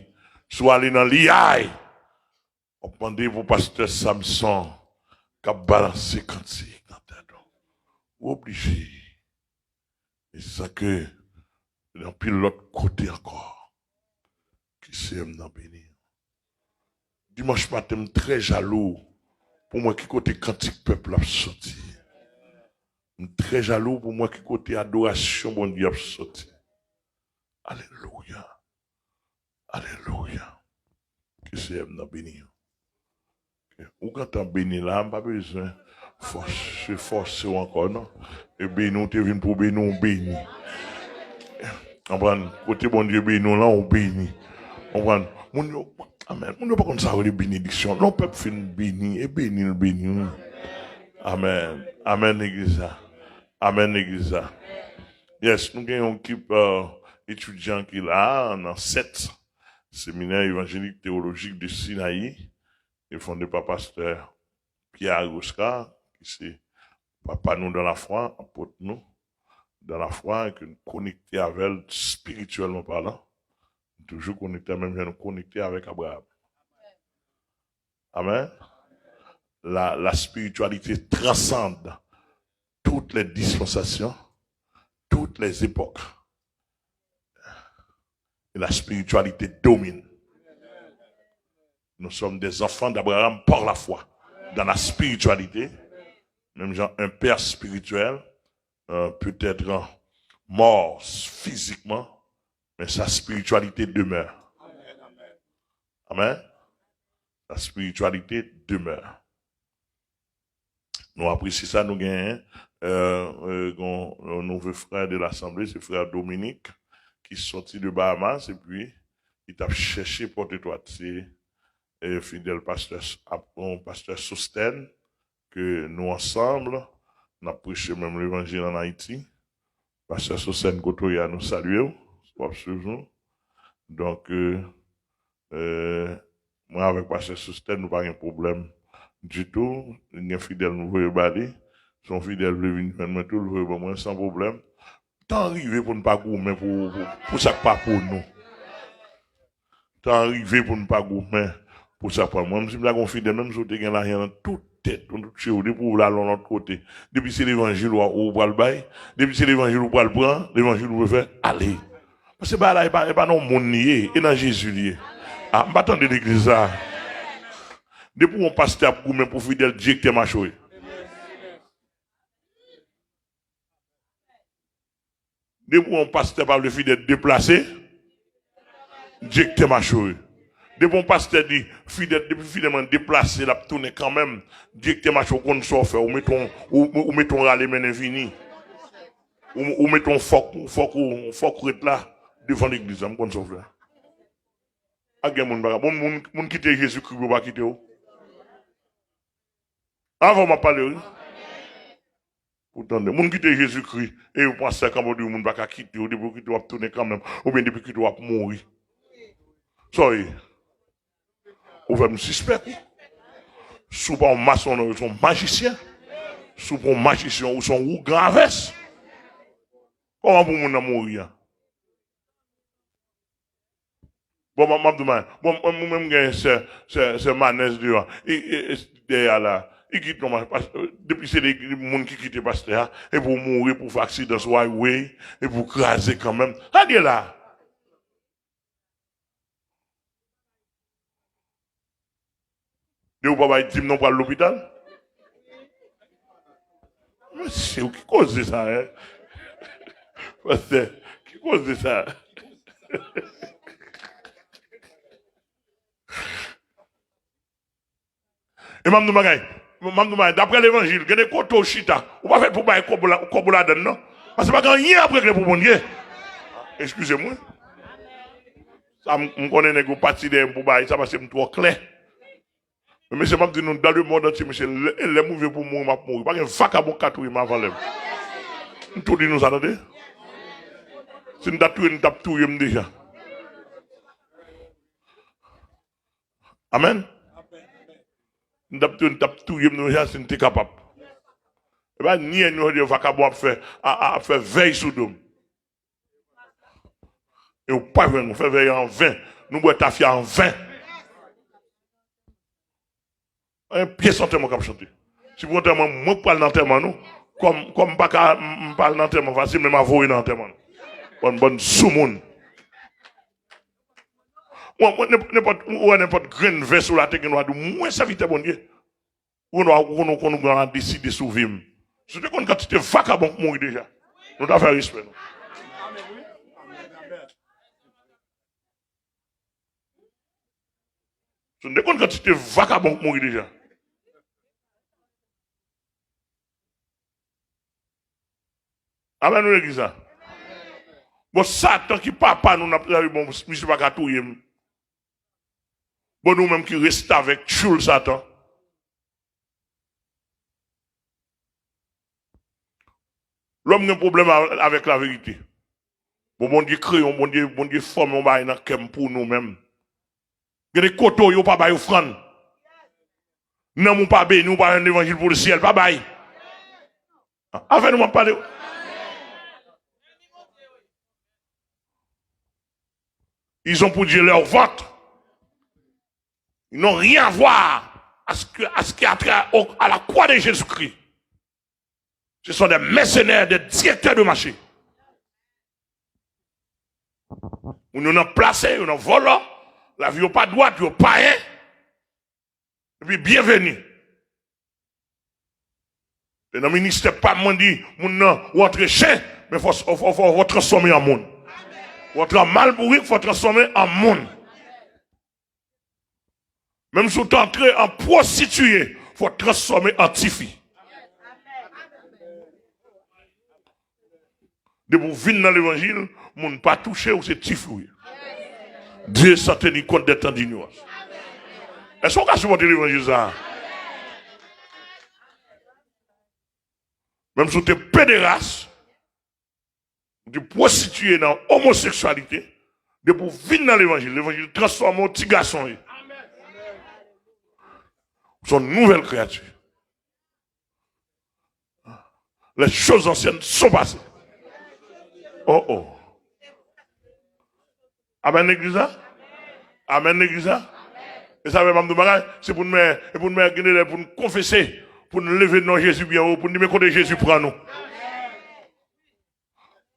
Si w ale nan Liyay, w ap mande pou pastè Samson k ap balanse kantik nan tèt ou. Ou oblije. E se sa ke gen anpil lòt kote ankò. Ke Senyè m nan beni. Dimanch maten, m trè jalou pou m wè ki kote kantik pèp la ap soti. M trè jalou pou m wè ki kote adorasyon Bondye ap soti. Alelouya. Alelouya. Ke Senyè m nan beni w. Ou gentan beni la, m pa bezwen fòse, fòse w ankò, non. E beni w te vin pou beni w beni. Konprann? Kote Bondye beni w lan, ou beni. Konprann? Moun yo, amen. Moun yo pa konn sa rele benediksyon. Lè yon pèp fin beni, e beni l beni w. Amen. Amen, legliz la. Amen, legliz la. Yes, nou gen yon ekip, euh, etidyan ki la nan sèt Seminè Evanjelik Teyolojik de Sinayi, ki fonde pa pastè Pierre Agosca, ki se papa nou dan lafwa, apot nou dan lafwa, e ke nou konekte avè l espirityèlman palan. Nou toujou konekte menm jan nou konekte avèk Abraram. Amen. La, la spiritualité transcende toutes les dispensations, toutes les époques. Et la spiritualité domine. Nous sommes des enfants d'Abraham par la foi, dans la spiritualité. Même genre, un père spirituel, euh, peut être mort physiquement, mais sa spiritualité demeure. Amen. Sa spiritualité demeure. Nou apresye sa, nou genyen, euh, euh, gon, yon nouvo frè de lasanble, se frè Dominique, ki sòti de Bahamas, epi li t ap chèche Pòtoprens. Se, euh, fidèl pastè, ap, yon pastè Sostène, ke nou ansanm, n ap preche menm levanjil ann Ayiti. Pastè Sostène, kote w ye a, nou salye w, w ap swiv nou. Donk, euh, euh, mwen avèk pastè Sostène, nou pa gen pwoblèm ditou. Gen fidèl nou voye ba li. Si yon fidèl vle vin jwenn mwen tou, l voye ban mwen san pwoblèm. Tan rive pou n pa goumen pou, pou, pou sa k pa pou nou. Tan rive pou n pa goumen pou sa k pa pou nou. Menm si m ta gen yon fidèl, menm si w te gen lajan nan tout tèt ou, nan tout je w, depi w vle al yon lòt kote, depi se levanjil ou, ou pral bay, depi se levanjil ou pral pran, levanjil ou vle fè, ale. Paske bagay la, e pa, e pa nan yon moun li ye, e nan Jezi li ye. A, m pa tande legliz la. Depi yon pastè ap goumen pou fidèl, direktè mache w ye. Depi yon pastè pa vle fidèl deplase, direktè mache w ye. Depi yon pastè di fidèl, depi fidèl mwen deplase, l ap tounen kanmenm, direktè mache w konn sa w fè, ou mete yon, ou, ou mete yon rale mennen vini. Ou, ou mete yon fòk, fòk ou, fòk ou ret la, devan legliz la, m konn sa w fè. A gen moun pa ka, bon, moun, moun kite Jezikri pou yo pa kite w. Avè w m ap pale, wi. Ou tande, moun kite Jezikri, e yo pran sèk anba w, di moun pa ka kite w, depi yo kite w ap tounen kanmenm, oubyen depi kite w ap mouri. Sa w ye? Ou fè m sispèk ou. Si w pa yon masonlòy, ou se yon majisyen. Si w pa yon majisyen, ou se yon ougan a vès. Kòman pou moun nan mouri a? Bon, m ap di w, bon, mwen menm gen sè, sè, sè Manès deyò. E, e, e, dèyè a la. Li kite yon, depi se de moun ki kite pastè a, epi w mouri, pou w fè aksidan sou highway, epi w kraze kanmenm. Sa l ye la? Depi w pa bay dim nan, w pral lopital. Mesye, ki koze sa, en? Pastè, ki koze sa? E m ap di w bagay, m ap di w bagay, daprè levanjil, gen de kote w chita, ou pa fèt pou bay kòb ou la, kòb ou ladann, non. Paske pa gen anyen ap regle pou Bondye. Eskize m, wi. Sa m, m konnen nèg yo pati dèyè m pou bay sa paske m twò klè. Men mesye, m ap di nou, dans le monde entier, mesye, lè, lè m rive pou mouri, m ap mouri. Pa gen vakabon k ka touye m avan lè m. M tou di nou sa, tande. Si n t ap touye, n t ap touye m deja. Amèn. N t ap touye, n t ap touye m deja si n te kapab. E pa ni en nou di vakabon ap fè, a, a, ap fè vèy sou do m. E ou pa jwenn, ou fè vèy an ven. Nou bwè tafya an ven. Pa gen pyès antèman k ap chante. Si pou antèman, mwen k pral nan antèman nou, kòm, kòm m pa ka, m, m pa al nan antèman fasil, men m a voye nan antèman nou. Bann, bann soumoun. Mwen, mwen, nenp-, nenpòt, ou wè nenpòt grenn vès ou la te gen dwa di w, mwen sèvitè Bondye. Ou konn, ou konn, ou konn, ou konn deside sou vi m. Si w te konn kantite vakabon k mouri deja, nou ta fè respè nou. Si w te konn kantite vakabon k mouri deja. Amèn, nou legliz la. Bon, Satan ki papa nou, n ap travay, bon, misye pa ka touye m. Bon, nou menm ki restavèk, tchoul Satan. Lòm gen pwoblèm a-, avèk laverite. Bon, Bondye kreye yon, Bondye, Bondye fòme yon bagay nan kè m pou nou menm. Gen de kote w ye, w pa bay ofrann. Nanm ou pa beni, w pa jwenn levanjil pou lesyèl, pa bay. Avè nou m ap pale. Ils ont pour Dieu leur ventre. Ils n'ont rien à voir à ce que, à ce qui est à, au, à la croix de Jésus-Christ. Ce sont des mercenaires, des directeurs de marché. Moun yo nan plase, yo nan vòlò, lavi yo pa dwat, yo payen. Epi byenveni. E nan ministè pa m, mwen di, moun nan, ou antre chen, men fò, fò, fò, fò, fò transfòme an moun. Ou antre an malbourik, fò transfòme an moun. Menm si w t antre an pwostitiye, fò transfòme an tifi. Depi w vin nan levanjil, moun pa touche w, se tifi w ye. Dieu s'en tenir compte des temps d'ignorance. Èske w ka sipòte levanjil sa a? Menm si w te pederas, ou te pwostitiye nan omoseksyalite, depi w vin nan levanjil, levanjil transfòme w, ti gason w ye. Ou se yon nouvèl kreyati. Les choses anciennes sont passées. Oh, oh. Amèn, legliz la? Amèn, legliz la? E sa fè m ap di w bagay, se pou n mè, e pou n mè gen de lè pou n konfese, pou n leve non Jezi byen wo, pou n di, men kote Jezi pran nou.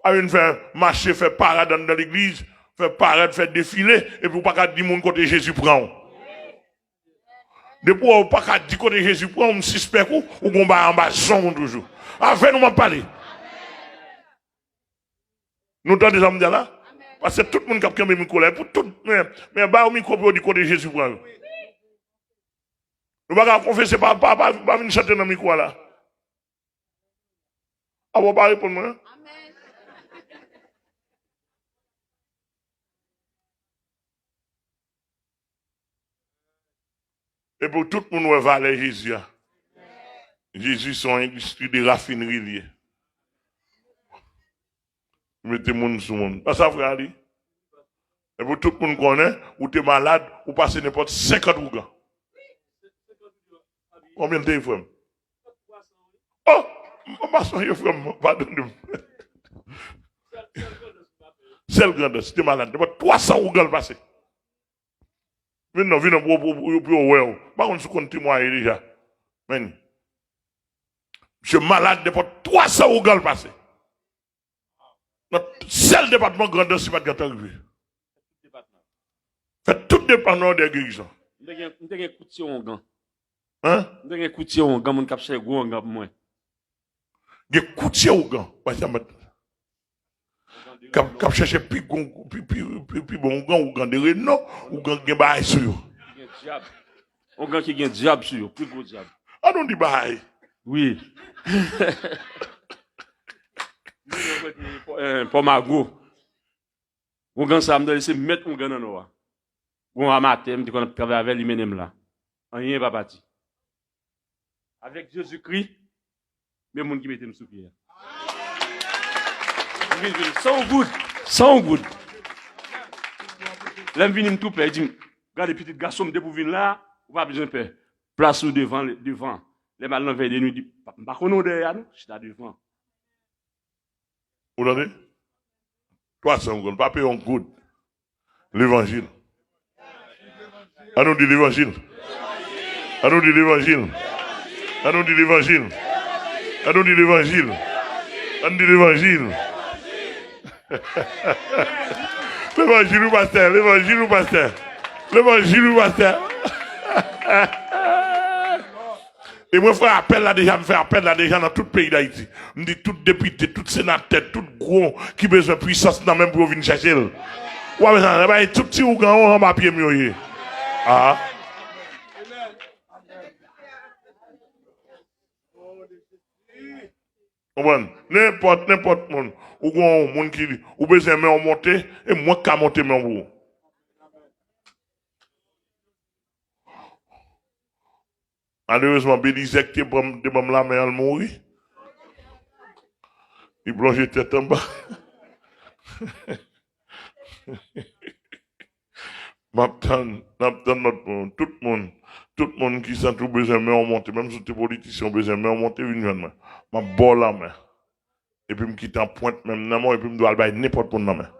Pa vin fè mache, fè parad anndan legliz, fè parad, fè defile, epi w pa ka di moun kote Jezi pran w. Depi w pa ka di kote Jezi pran w, m sispèk ou, ou gon bagay anba zong ou toujou. Avè nou m ap pale. Nou tande sa m di a la? Paske tout moun k ap kenbe mikwo la, e pou tout, men, men ba yo mikwo pou yo di kote Jezi pran yo. Nou pa ka konfese, pa, pa, pa, pa vin chante nan mikwo a la. Apa w pa reponn mwen? E pou tout moun wè valè Jezi a. Jezi se yon endistri de rafinri li ye. Mete moun sou moun. Pa sa frè a li? E pou tout moun konnen, ou te malad, ou pase nenpòt senkant ougan. Konbyen l te ye, frè m? Oh, m pa sonje, frè m, padone m. Sèl grandans, te malad, nenpòt twa san ougan l pase. Vin non, vin non, pou, pou, pou, pou yo wè w. M pa konn si w konn temwaye deja. Men, misye malad, nenpòt twa san ougan l pase. Nan sèl depatman Grandans, li pa t gentan rive. Fè tout depatman yo dèyè gerizon. M te gen, m te gen koutye ongan. Hein? M te gen koutye ongan, moun k ap chèche gwo ongan pou mwen. Gen koutye ougan. Wè sa, mèt. K ap, k ap chèche pi gon, pi, pi, pi, pi bon ougan, ougan de Reno, ougan ki gen bagay sou yo. Ki gen dyab. Ougan ki gen dyab sou yo, pi gwo dyab. An nou di bagay. Wi. Mwen mwen kote, eh, Pòmago. Ougan sa, m tande se mèt ougan nan nò a. Gon amatè, m te konn ap travay avè l, li mennen m la. Anyen pa pati. Avèk Jezikri, men moun ki mete m sou pye a. M vin, vin, san yon goud, san yon goud. Lè m vini, m tou pè, li di m, "Gade, pitit gason m, depi w vin la, ou pa bezwen pè. Plas ou devan, devan." Lè m al nan vèy de nwi, di, "M pa konnen w dèyè a, non, chita devan." Ou tande? Twa san goud, pa peye yon goud. Levanjil. An nou di levanjil. An nou di levanjil. An nou di levanjil. An nou di levanjil. An nou di levanjil. Levanjil ou pastè, levanjil ou pastè. Levanjil ou pastè. E mwen fè apèl la deja, m fè apèl la deja nan tout peyi Dayiti. M di tout depite, tout senatè, tout gwo ki bezwen pwisans nan men m pou yo vin chèche l. W ap wè sa, bay tout ti ougan yo anba pye m yo ye. Ah. Konprann? Nenpòt, nenpòt moun. Ou gon moun ki, ou bezwen men w monte, e mwen k ka monte men w pou ou. Malerezman, Belizè ki te ban m, te ban m lamen an, l mouri. Li plonje tèt anba. M ap tann, n ap tann lòt moun. Tout moun, tout moun ki santi w bezwen men w monte, menm si w te politisyen, w bezwen men w monte, vin jwenn mwen. M ap ba w lamen. Epi m kite anpwent men m nan men w, epi m dwe al bay nenpòt moun nan men.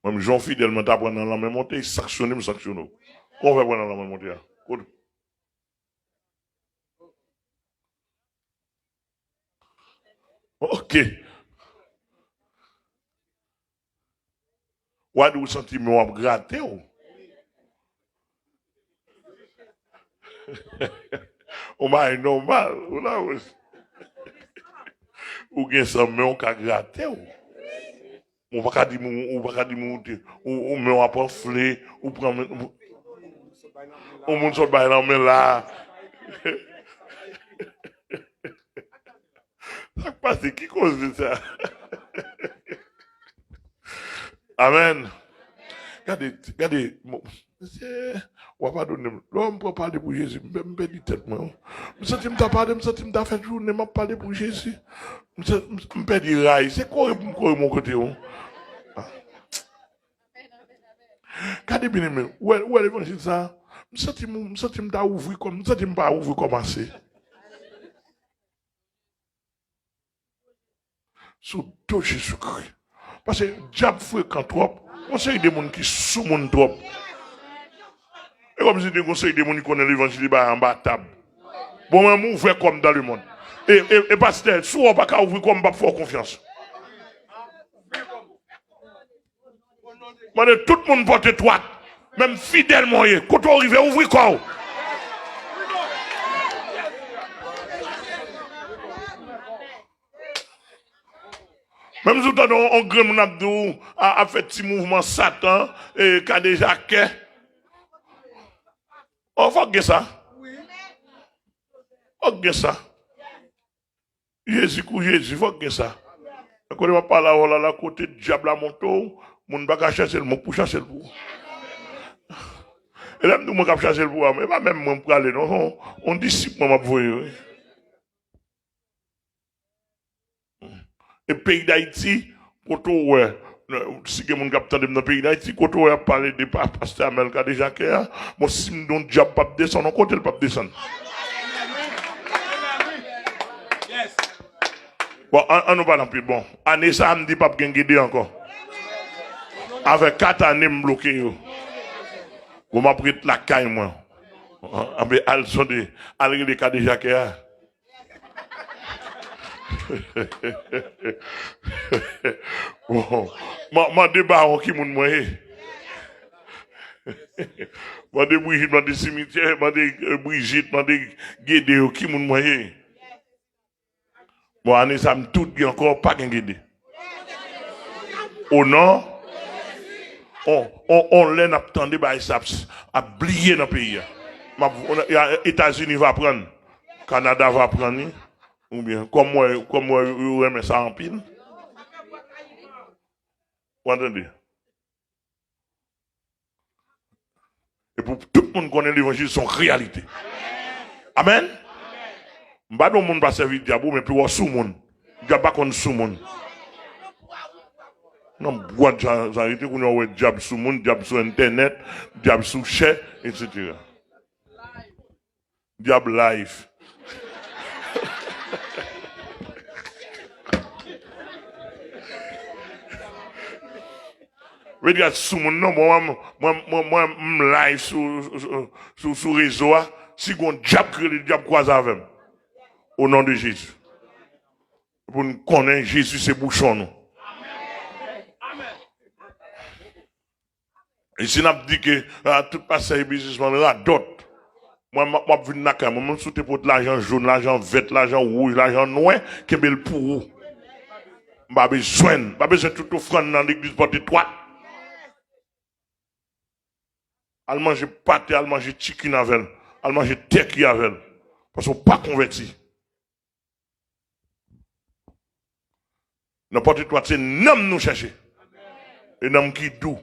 Mwen, jan w fidèl, mwen ta pran nan lanmen monte, sanksyone m, sanksyone w. Kòman w fè pran nan lanmen monte a? Kote? Ok. W a di w santi men w ap grate w. Ou bay nòmal, ou la, ou, ou gen san men w ka grate w. Ou pa ka di m, ou pa ka di m, ou te, ou, ou men w ap anfle, ou pran men, ou, ou moun sot bay nan men la. Sa k pase? Ki koze sa? Amèn. Gade, gade, mo-, mesye, w a padone m. Lè m pran pale pou Jezi, m pè-, m pèdi tèt mwen. M santi m ta pale, m santi m ta fè jounen, m ap pale pou Jezi. M sa-, m, m pèdi ray. Se kore pou m kore m yon kote, wi. Ah. Gade byeneme, ou wè, ou wè levanjil sa? M santi m, m santi m ta ouvri kò m, m santi m pa ouvri kò m ase. Sou do Jezikri. Paske dyab frekan twòp, yon seri de moun ki soumoun twòp. E kòmsi gen yon seri de moun ki konnen levanjil li bay anba tab. Bon, mwen, m ouvè kò m dans le monde. E, e, e pastè, si w pa ka ouvri kò m, m p ap fè w konfyans. Mande tout moun pòt etwat. Menm fidèlman w ye. Kote w rive, ouvri kò w. Menm si w tande yon, yon grenn moun ap di w, a, ap fè ti mouvman Satan, e, kadejakè. Oh, fòk gen sa. Fòk gen sa. Jezi kou Jezi, fòk gen sa. Kote m ap pale avè w la, la kote dyab la monte w, moun pa ka chache l, mwen k pou chache l pou ou. E lè m di w mwen k ap chache l pou ou a, e pa menm mwen m prale non, se yon, yon disip mwen m ap voye, wi. E peyi Dayiti, kote w wè, si gen moun k ap tande m nan peyi Dayiti, kote w wè y ap pale de pa-, pastè Amèl Kadejake a, bon, si m di w dyab p ap desann, yon kote l p ap desann. Bon, an, an nou pale anpil. Bon, ane sa a, m di p ap gen gede ankò. Avèk kat ane m bloke yo. Bon, m ap ret lakay mwen. Anben, al sonde, al rele Kadejake a. Bon, ma-, mande Bawon ki moun mwen ye. Mande Brijit, mande Simityè, mande, eh, Brijit, mande Gede yo ki moun mwen ye. Bon, ane sa m tout gen ankò, pa gen gede. O non, on, on, on lè n ap tande bagay sa ap, ap bliye nan peyi a. M ap, on, ya, Etazini va pran, Kanada va pran li, oubyen, kòm mwen, kòm mwen, yo renmen sa anpil. Ou tande? E pou tout moun konnen levanjil se yon reyalite. Amèn. M pa di yon moun pa sèvi dyab, ou, men pi w sou moun. Dyab pa konn sou moun. Nan bwat jan, jan rete kounye a, w wè dyab sou moun, dyab sou entènèt, dyab sou chè, etsetera. Dyab live. Vle di a sou moun non, mwen, mwen, mwen, mwen, m live sou, sou, sou, sou rezo a. Si gon dyab ki rele dyab kwaze avè m. O non de Jezi. Pou n konnen Jezi se bouchon nou. E si n ap di ke, ah, tout pastè e biznismann radòt, mwen, m ap, m ap vin lakay mwen, menm si w te pot lajan jòn, lajan vèt, lajan wouj, lajan nwè, kenbe l pou ou. M pa bezwen l. M pa bezwen tout ofrann nan legliz pòt etwat. Al manje pate, al manje chicken avè l, al manje turkey avè l. Paske w pa konvèti. Nan pòt etwat, se nanm nou chèche. E nanm ki dou.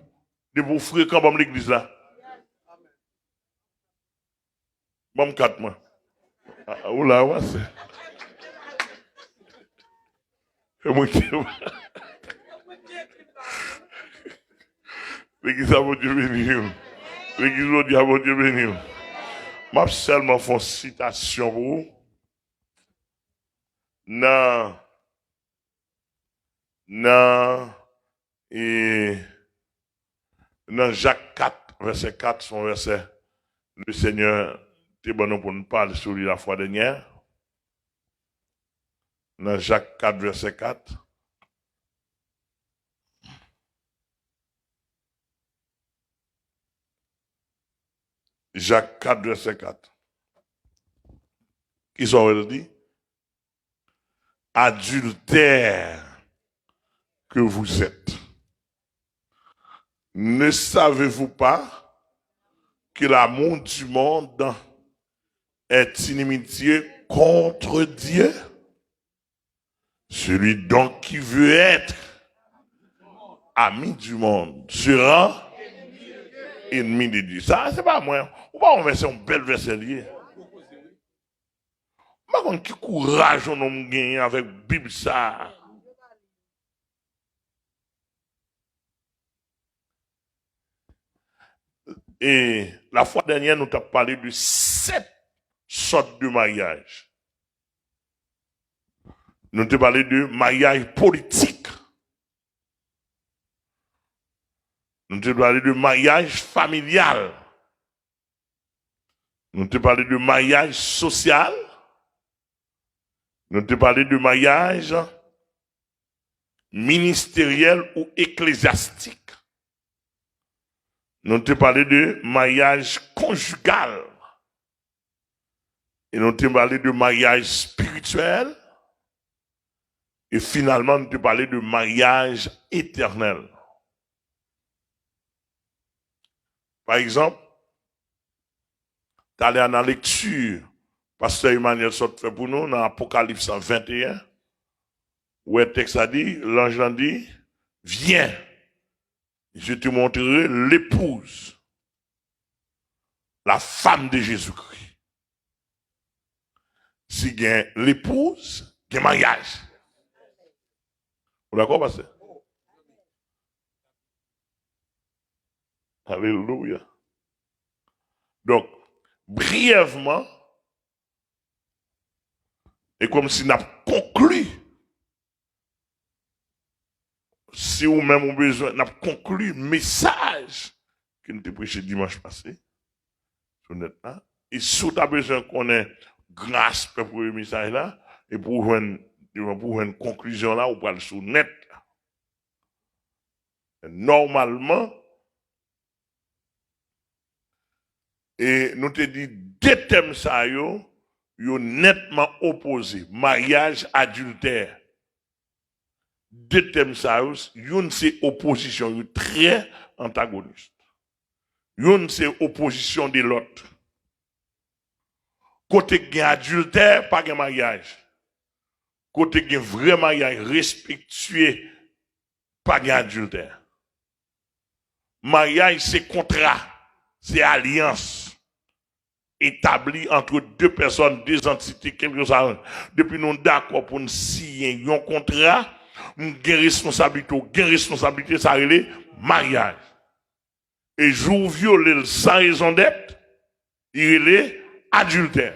Depi w frekan, ban m legliz la. Ban m kat mwen. A, ou la, w a se. E mwen ki. Legliz la, Bondye beni w. Legliz jodi a, Bondye beni w. M ap sèlman fè yon sitasyon pou ou. Nan, nan, e, nan Jak kat, vèsè kat, se yon vèsè Lesenyè te ban nou pou n pale sou li lafwa dènyè. Nan Jak kat, vèsè kat. Jak kat, vèsè kat. Kisa w wè l di? Adultères que vous êtes, ne savez-vous pas que l'amour du monde est inimitié contre Dieu? Celui donc qui veut être ami du monde sera ennemi de Dieu. Sa, se pa mwen. Ou pa wè se yon bèl vèsè li ye. M pa konn ki kouraj yon nonm genyen avèk Bib sa a. E lafwa dènyè, nou t ap pale de sèt sòt de maryaj. Nou te pale de maryaj politik. Nou te pale de maryaj familyal. Nou te pale de maryaj sosyal. Nou te pale de maryaj ministeryèl ou eklezyastik. Nou te pale de maryaj konjigal. E nou te pale de maryaj espirityèl. E finalman, nou te pale de maryaj etènèl. Pa egzanp, talè a nan lekti pastè Emmanuel sot fè pou nou nan Apokalips venteyen, ou wè tèks la di, lanj lan di, Viens, je te montrerai l'épouse, la femme de Jésus-Christ. Si gen lepouz, gen maryaj. Dakò, pastè? Alelouya. Donk, briyèvman, e kòmsi n ap konkli, si ou menm ou bezwen, n ap konkli mesaj ke n te preche dimanch pase sou nèt la. E si w ta bezwen konnen gran aspè premye mesaj la, e pou w jwenn, pou w jwenn konklizyon la, ou pral sou nèt la. Nòmalman, e nou te di de tèm sa yo, yo nètman opoze. Maryaj, adiltè. De tèm sa yo, youn se opozisyon, yo trè antagonis. Youn se opozisyon de lòt. Kote k gen adiltè, pa gen maryaj. Kote k gen vrè maryaj respektye, pa gen adiltè. Maryaj se kontra, se alyans etabli ant de pèsòn, de antite, kèlkeswa. Depi nou dakò pou n siyen yon kontra, m gen responsablite, w gen responsablite, sa rele maryaj. E jou w vyole l san rezon dèt, li rele adiltè.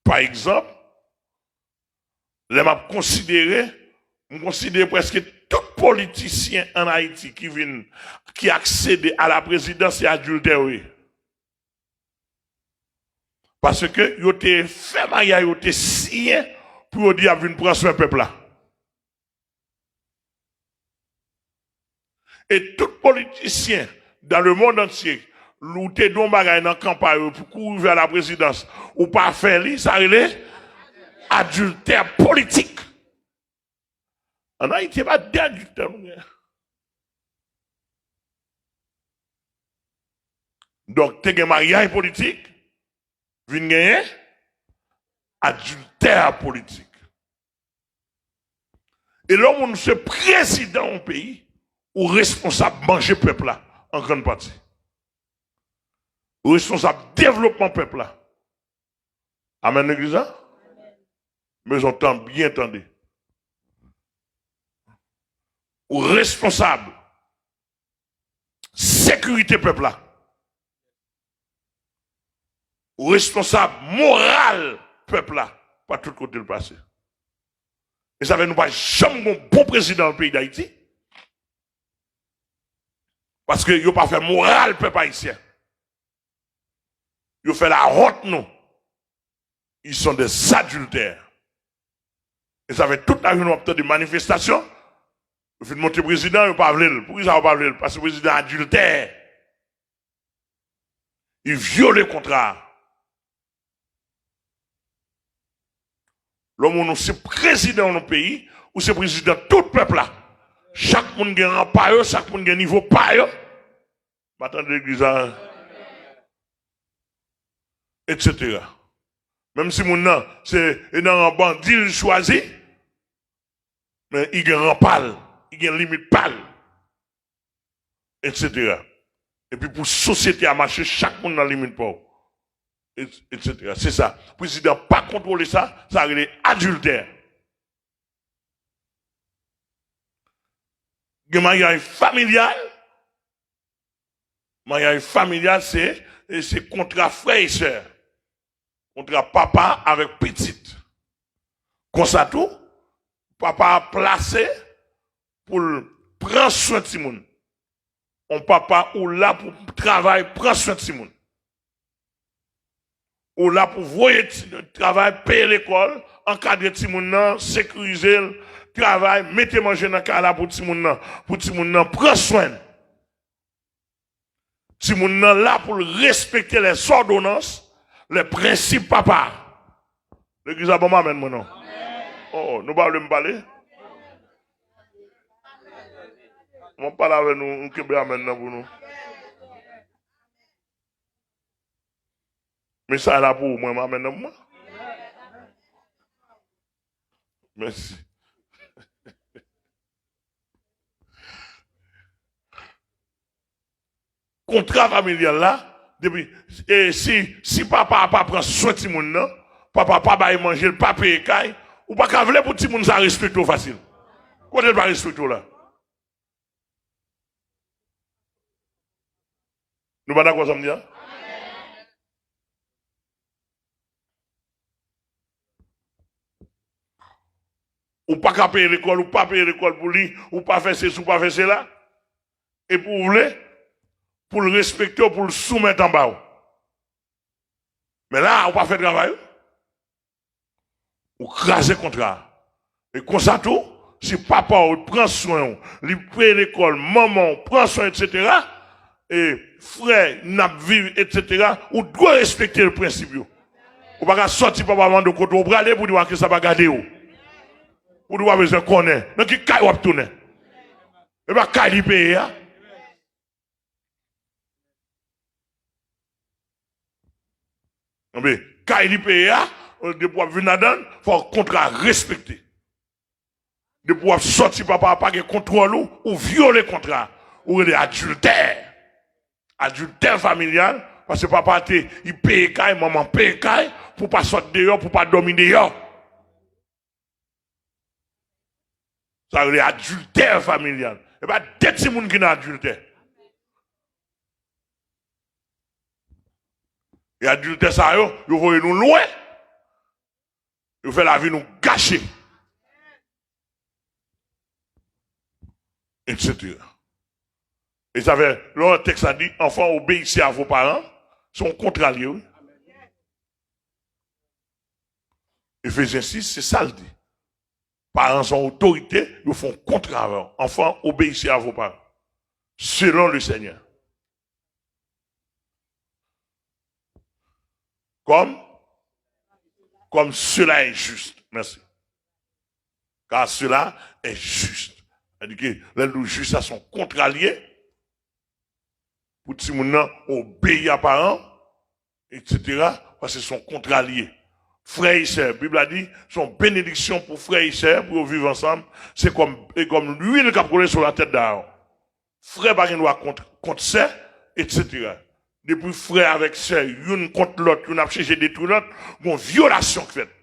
Pa egzanp, lè m ap konsidere, m konsidere prèske tout politisyen ann Ayiti ki vin, ki aksede a la prezidans, se adiltè yo ye. Paske yo te fè maryaj, yo te siyen pou yo di y ap vin pran swen pèp la. E tout politisyen dans le monde entier, ou te di yon bagay nan kanpay ou pou kouri vè la prezidans, ou pa fè li, sa rele adiltè politik. Ann Ayiti, e pa de adiltè nou gen. Donk, te gen maryaj politik, vin genyen adiltè politik. E lè yon moun se prezidan yon peyi, ou responsab manje pèp la, an grann pati. Ou responsab devlopman pèp la. Amèn, legliz la? Bezwen tan byen tande. Ou responsab sekirite pèp la. Ou responsab moral pèp la, pa tout kote l pase. E sa fè nou pa janm gon bon prezidan nan peyi Dayiti. Paske yo pa fè moral pèp ayisyen. Yo fè lawont nou. Ils sont des adultères. E sa fè tout lajounen w ap tande manifestasyon. Yo fin monte prezidan, yo pa vle l. Poukisa yo pa vle l? Paske prezidan adiltè. Li vyole kontra a. Lè w moun ou se prezidan yon peyi, ou se prezidan tout pèp la. Chak moun gen ran pa yo, chak moun gen nivo pa yo. M a tande legliz la. Etsetera. Menm si moun nan, se e nan ran bandi l chwazi, men li gen ran pa l, li gen limit pa l, etsetera. Epi pou sosyete a mache, chak moun nan limit pa w, et-, etsetera. Se sa. Prezidan pa kontwole sa, sa rele adiltè. Gen maryaj familyal. Maryaj familyal, se, se kontra frè e sè. Kontra papa avèk pitit. Konsa tou, papa a plase pou l pran swen timoun. On papa ou la pou travay pran swen timoun. Ou la pou voye ti, travay, peye lekòl, ankadre timoun nan, sekirize l, travay, mete manje nan kay la pou timoun nan, pou timoun nan pran swen l. Timoun nan la pou l respekte les ordonnances, les principes papa. Legliz la ban m amèn mwen non. Oh, nou pa vle m pale? Mwen pale avè nou, nou kenbe amèn nan pou nou. Mesaj la pou ou, mwen, m amèn nan pou mwen. Mèsi. Kontra familyal la, depi, e si, si papa a pa pran swen timoun nan, papa pa bay manje, l pa peye kay, Ou pa ka vle pou timoun sa respekte w fasil. Kote l pa respekte w la? Nou pa dakò sa m di a? Ou pa ka peye lekòl, ou pa peye lekòl pou li, ou pa fè sesi, ou pa fè sela. Epi ou vle pou l respekte w, pou l soumèt anba w. Men la, ou pa fè travay ou. Ou kraze kontra a. E konsa tou, si papa w pran swen w, li peye lekòl, manman w pran swen, etsetera, e frè n ap viv, etsetera, ou dwe respekte prensip yo. Ou pa ka sòti papa mande w kote w prale pou di w a ki sa pa gade w. Pou di w pa bezwen konnen. Nan ki kay w ap tounen? E pa kay li peye a. Anben, kay li peye a, depi w ap vin ladan l, fò kontra a respekte. Depi w ap sòti, papa a pa gen kontwòl ou, ou vyole kontra a. Ou rele adiltè. Adiltè familyal, paske papa te, li peye kay, manman peye kay, pou pa sot deyò, pou pa dòmi deyò. Sa rele adiltè familyal. E pa de timoun ki nan adiltè. E adiltè sa yo, yo voye nou lwen. Yo fè lavi nou gache. Etsetera. E sa fè, lè tèks la di, enfants, obéissez à vos parents, se yon kontra l ye, wi. Efezyen sis, se sa l di. Paran se yon otorite, yo fè yon kontra avè w. Enfants, obéissez à vos parents, selon le Seigneur. Comme, comme cela est juste. Merci. Car cela est juste. Sètadi ke lè l di w jis, sa se yon kontra l ye. Pou timoun nan obeyi a paran, etsetera, paske se yon kontra l ye. Frè e sè, Bib la di, se yon benediksyon pou frè e sè, pou yo viv ansanm, se kòm, e kòm lwil k ap koule sou latèt Aaron. Frè pa gen dwa kont, kont sè, etsetera. Depi frè avèk sè, youn kont lòt, youn ap chèche detwi lòt, gon vyolasyon k fèt.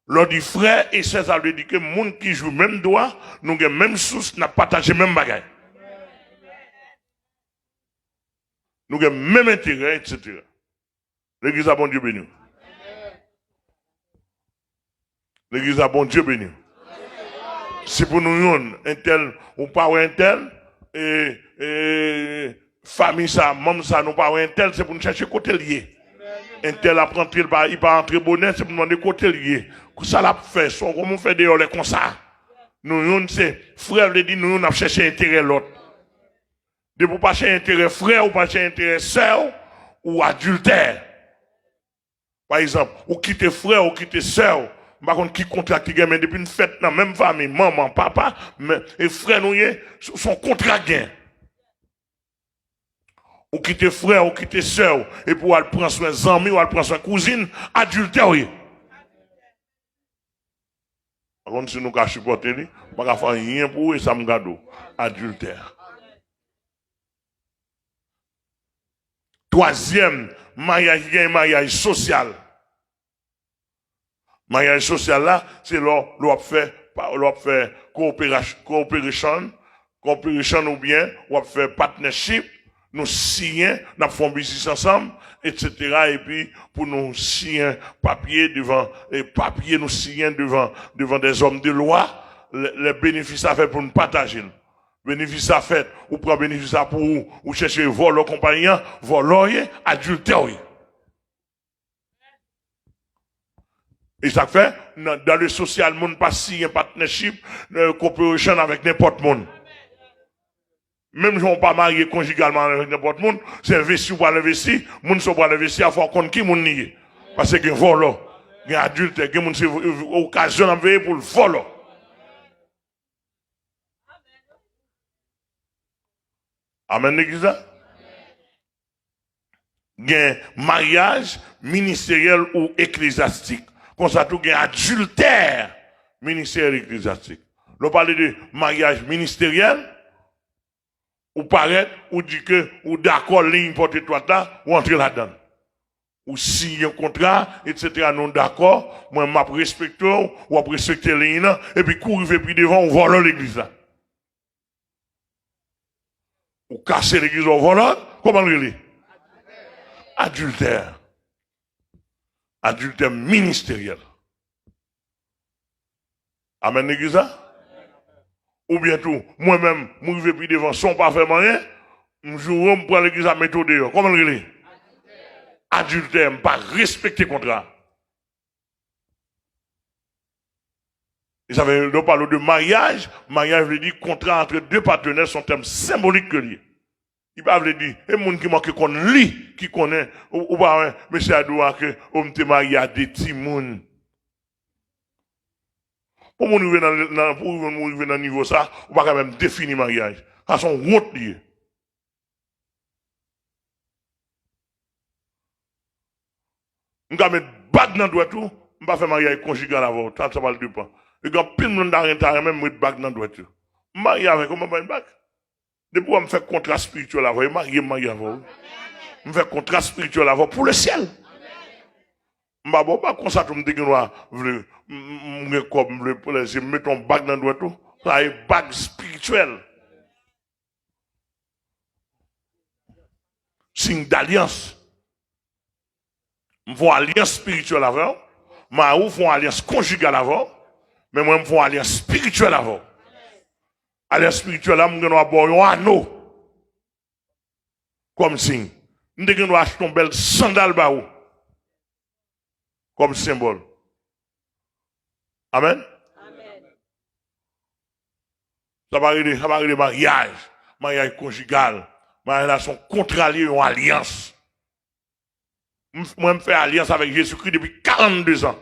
Lè w di frè e sè, sa vle di ke moun ki jwi menm dwa, nou gen menm sous, n ap pataje menm bagay. Nou gen menm enterè, etsetera. Legliz la, Bondye beni w. Legliz la, Bondye beni w. Se pou nou youn, entèl, ou pa wè entèl, e, e, fanmi sa, manm sa, nou pa wè entèl, se pou nou chèche kote l ye. Entèl ap rantre, li pa, li pa rantre bonè, se pou nou mande kote l ye. Sa l ap fè, sa, kòman w fè deyò lè konsa? Nou youn, se frè, vle di nou youn ap chèche enterè lòt. Depi w pa chèche enterè frè w, ou pa chèche enterè sè w, ou adiltè. Pa egzanp, ou kite frè w, ou kite sè w, m pa konn ki kontra ki gen, men depi n fèt nan menm fanmi, manman, papa, men, e frè nou ye, s, s on kontra k gen. Ou kite frè w, ou kite sè w, epi w al pran swen zanmi, w al pran swen kouzin, adiltè w ye. Pa konn si nou ka sipòte li, m pa ka fè anyen pou ou, e sa m gade w. Adiltè. Twazyèm, maryaj ki gen maryaj sosyal. Maryaj sosyal la, se lè w, lè w ap fè, pa, lè w ap fè kooperasyon, cooperation, cooperation oubyen w ap fè partnership, nou siyen, n ap fè yon biznis ansanm, etsetera, epi pou nou siyen papye devan, e papye nou siyen devan, devan dèzòm de lwa, lè, lè benefis la fèt pou nou pataje l. Benefis la fèt, ou pran benefis la pou ou, ou chèche vòlò konpayi an, vòlò w ye, adiltè w ye. E sa k fè, nan, dans le social, moun pa siyen partnership, euh, cooperation avèk nenpòt moun. Menm jan w pa marye konjigalman avèk nenpòt moun, se envesti w pral envesti, moun sa w pral envesti a, fò w konn ki moun li ye. Paske gen vòlò, gen adiltè, gen moun se okazyon l ap veye pou l vòlò. Amèn, legliz la? Gen maryaj ministeryèl ou eklezyastik. Konsa tou gen adiltè ministeryèl, eklezyastik. Lè w pale de maryaj ministeryèl, ou parèt, ou di ke ou dakò liy pòt etwat la, ou antre ladan l. Ou siyen yon kontra, etsetera, nou dakò, mwen m ap respekte w, w ap respekte liy nan, epi kou rive pi devan, ou vòlò legliz la. Ou kase legliz la, ou vòlò, kòman l rele? Adiltè. Adiltè ministeryèl. Amèn legliz la? Oubyen tou, mwen menm, m rive pi devan san w pa fè m anyen, m joure w, m pran legliz la, mete w deyò. Kòman l rele? Adiltè, m pa respekte kontra. E sa fè, lè w pale de maryaj, maryaj vle di kontra entre deux partenaires, se yon tèm senbolik ke l ye. Li pa vle di, e moun ki manke konn li, ki konnen, ou, ou pa wè, mesye a di w a ke, o, m te marye a de timoun. Pou moun rive nan, nan, pou moun rive nan nivo sa, ou pa ka menm defini maryaj. Sa se yon wont li ye. M ka met bag nan dwèt ou, m pa fè maryaj konjigal avè w, sa, sa pral depann. E gen anpil moun ta ren-, ta renmen m met bag nan dwèt yo. M marye avèk ou, m pa met bag. Depi w wè m fè kontra espirityèl avè w, e marye m marye avè w. M fè kontra espirityèl avè w pou le syèl. M pa ba w bag konsa tou, m te gen dwa vle, m, m, m gen kòb, m vle plèzi, m met yon bag nan dwèt ou. Sa e bag espirityèl. Siy dalyans. M fè yon alyans espirityèl avè w. Mari w fè yon alyans konjigal avè w. Men mwen, m fè yon alyans espirityèl avè w. Alyans espirityèl la, m gen dwa ba w yon ano kòm siy. M te gen dwa achte yon bèl sandal ba ou kòm senbòl. Amèn. Amèn. Sa pa rele, sa pa rele maryaj, maryaj konjigal. Maryaj la se yon kontra li ye, yon alyans. M, mwen, m fè alyans avèk Jezikri depi karannde zan.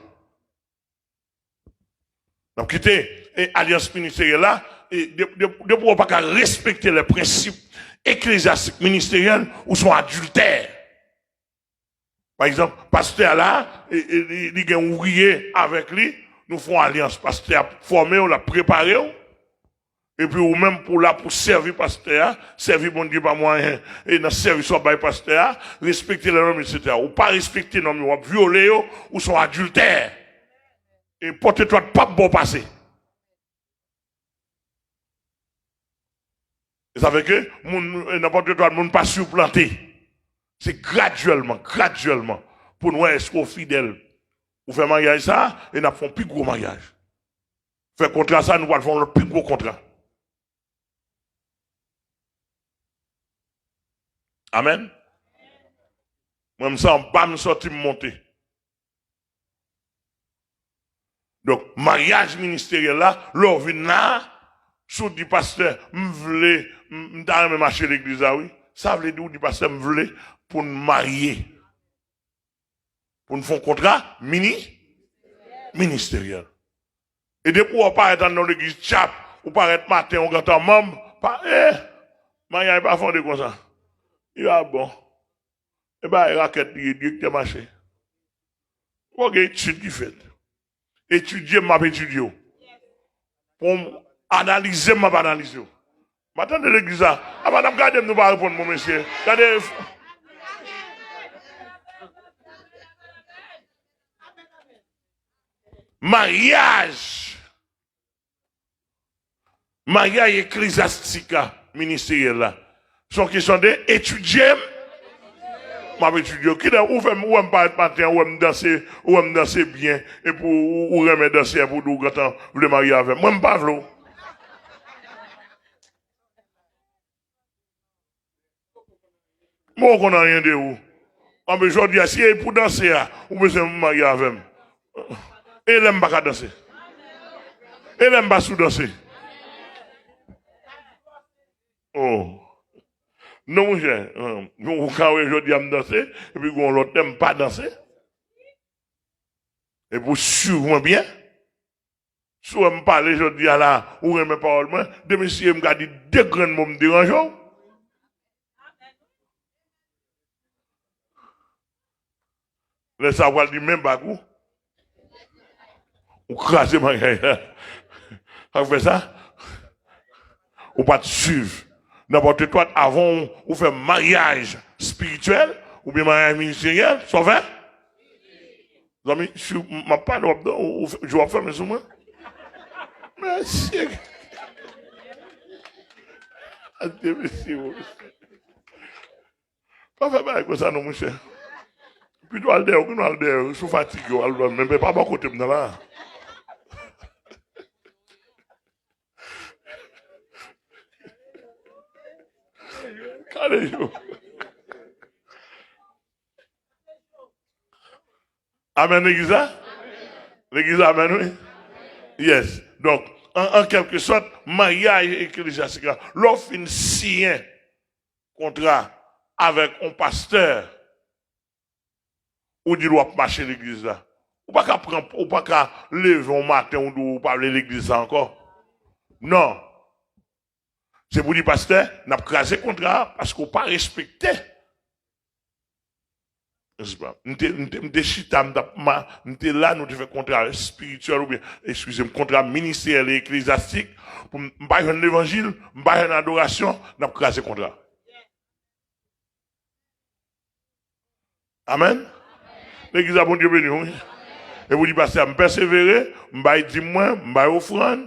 N ap kite, e, alyans ministeryèl la, e, de, de, depi w pa ka respekte les principes ecclésiastiques ministériels, ou se yon adiltè. Pa egzanp, pastè a la, e, e, li, li gen ouvriye avèk li, nou fè yon alyans. Pastè a ap fòme w, l ap prepare w. Epi ou menm pou w la pou sèvi pastè a, sèvi Bondye pa mwayen, e nan sèvis w ap bay pastè a, respekte lè nòm, etsetera. Ou pa respekte nòm yo, w ap vyole yo, ou se yon adiltè. E pòt etwat p ap ba w pase. E sa fè ke moun, e nan pòt etwat, moun pa siplante. Se gradyèlman, gradyèlman, pou n wè èske w fidèl. Ou fè maryaj sa, e n ap fè yon pi gwo maryaj. Fè kontra sa, nou pral fè yon lòt pi gwo kontra. Amèn. Mwen, m sa anba, m sòti, m monte. Donk, maryaj ministeryèl la, lè w vin la, si w di, pastè, m vle, m, m ta renmen mache legliz la, wi. Sa vle di, w di, pastè, m vle pou n marye. Pou n fè yon kontra mini, ministeryèl. E depi w parèt anndan yon legliz tchap, ou parèt maten, yon gentan manm, pa, eh, maryaj pa fonde konsa. Li pa bon. E bagay rakèt li ye, direktè mache. Fò gen etid ki fèt. Etidye m, m ap etidye w. Pou m analize m, m ap analize w. M a tande legliz la. Apa n ap gade m, nou pa reponn mwen, mesye. Gade. Maryaj. Maryaj eklezyastik la, ministeryèl la. Se yon kesyon de etidye m. M ap etidye w. Kilè ou fè m, ou wè m parèt maten an, ou wè m danse, ou wè m danse byen, epi ou, ou, ou renmen danse, epi ou di ou gentan vle marye avè m. Mwen, m pa vle w. Mwen, ou konn anyen de ou. Anben, jodi a, si e pou danse a, ou bezwen marye avè m. E lè m pa ka danse? E lè m pa sou danse? Oh. Non, monchè. Ou ka wè jodi a m danse, epi gon lòt lè m pa danse. Epi ou swiv mwen byen. Si w wè m pale jodi a la, ou renmen pawòl mwen, demen si m ka di de grenn mo m deranje w. Lè sa a, w pral di men bag ou. Ou kraze maryaj la. Sa k fè sa? Ou pa t swiv. Nan pòt etwat, avan w, ou fè maryaj espirityèl, Oubyen maryaj ministeryèl, sa w fè? Zanmi, si m ap pale, w ap, w, w, je w ap fèmen sou mwen. Mesye. Adye, mesye, mesye. Pa fè bagay konsa non, monchè. Pito al dèyè, ou konn al dèyè, sou fatige, w al dòmi, men pa bò kote m nan la. Gade yo. Amèn, legliz la? Legliz la, amèn, wi. Yes. Donk, an, an kèlke sòt, maryaj eklezyastik la, lè w fin siyen kontra avèk yon pastè, ou di l w ap mache legliz la. Ou pa ka pran, ou pa ka leve yon maten, ou di w pa vle legliz la ankò. Non. Se pou di pastè, n ap kraze kontra a paske w pa respekte. M te, m te, m te chita, m t ap ma-, m te la, nou te fè kontra espirityèl oubyen, eskize m, kontra ministeryèl e eklezyastik. Pou m, m pa jwenn levanjil, m pa jwenn adorasyon, n ap kraze kontra. Amèn. Legliz la, Bondye beni w, wi. E pou di pastè a, m pèsevere, m bay dim mwen, m bay ofrann,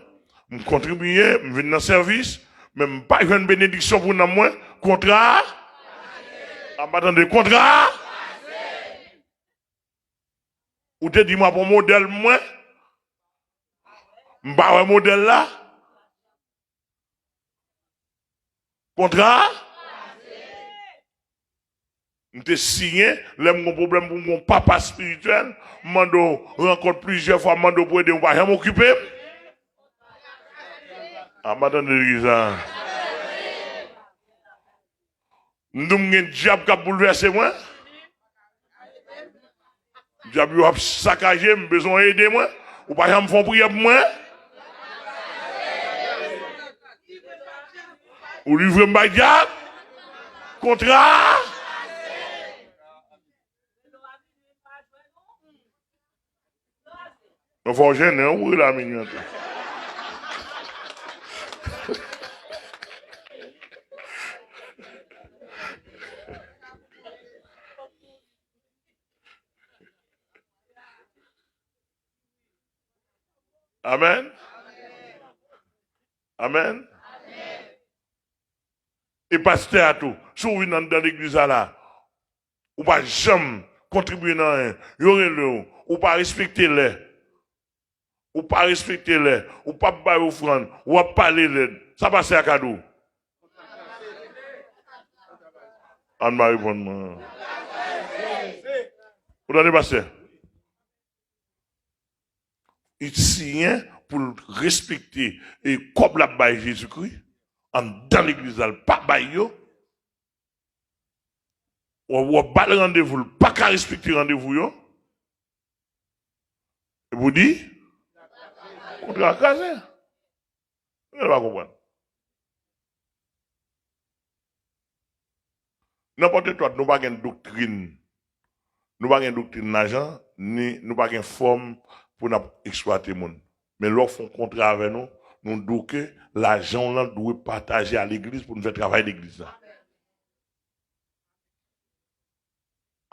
m kontribye, m vin nan sèvis, men m pa jwenn benediksyon pou nanm mwen, kontra a, a m pa tande, kontra a. Ou te di m ap yon modèl pou mwen, m pa wè modèl la. Kontra a? M te siyen, lè m gon pwoblèm pou m gon papa espirityèl, m mande w rankont plizyè fwa, m mande w pou ede m, ou pa janm okipe m. A, m pa tande legliz la. M di w m gen dyab k ap boulvèse mwen. Dyab yo ap sakaje m, bezwen w ede mwen. Ou pa janm fè yon priyè pou mwen. Ou livre m bay dyab. Kontra. Non, fò w jennen, ou rele a minui an tou. Amèn. Amèn. E pastè a tou, si w vin anndan legliz la la, ou pa janm kontribye nan anyen, yo rele w, ou pa respekte lè. Ou pa respekte lè, ou p ap bay ofrann, w ap pale lèd. Sa pastè a ka di w? Ann ba reponn mwen. Ou tande pastè? Li siyen pou l respekte e kòb l ap bay Jezikri anndan legliz la, l pa bay yo. W ap, w ap ba l randevou, l pa ka respekte randevou yo. Epi w di, kontra a kraze. Mwen pa konprann. Nan Pòtepwòt, nou pa gen doktrin. Nou pa gen doktrin lajan, ni nou pa gen fòm pou n ap eksplwate moun. Men lè w fè yon kontra avè nou, nou di w ke lajan w lan dwe pataje a legliz pou n fè travay legliz la.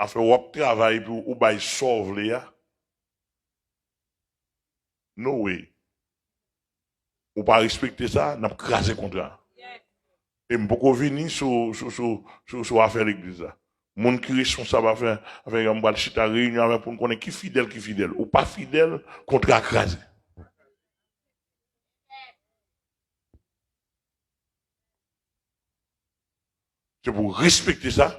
Afè w ap travay epi w bay sa w vle a. No way. Ou pa respekte sa, n ap kraze kontra a. E m poko vini sou, sou, sou, sou, sou afè legliz la. Moun ki responsab afè, afè yo, m pral chita reyinyon avè pou n konnen ki fidèl, ki fidèl. Ou pa fidèl, kontra a kraze. Se pou w respekte sa,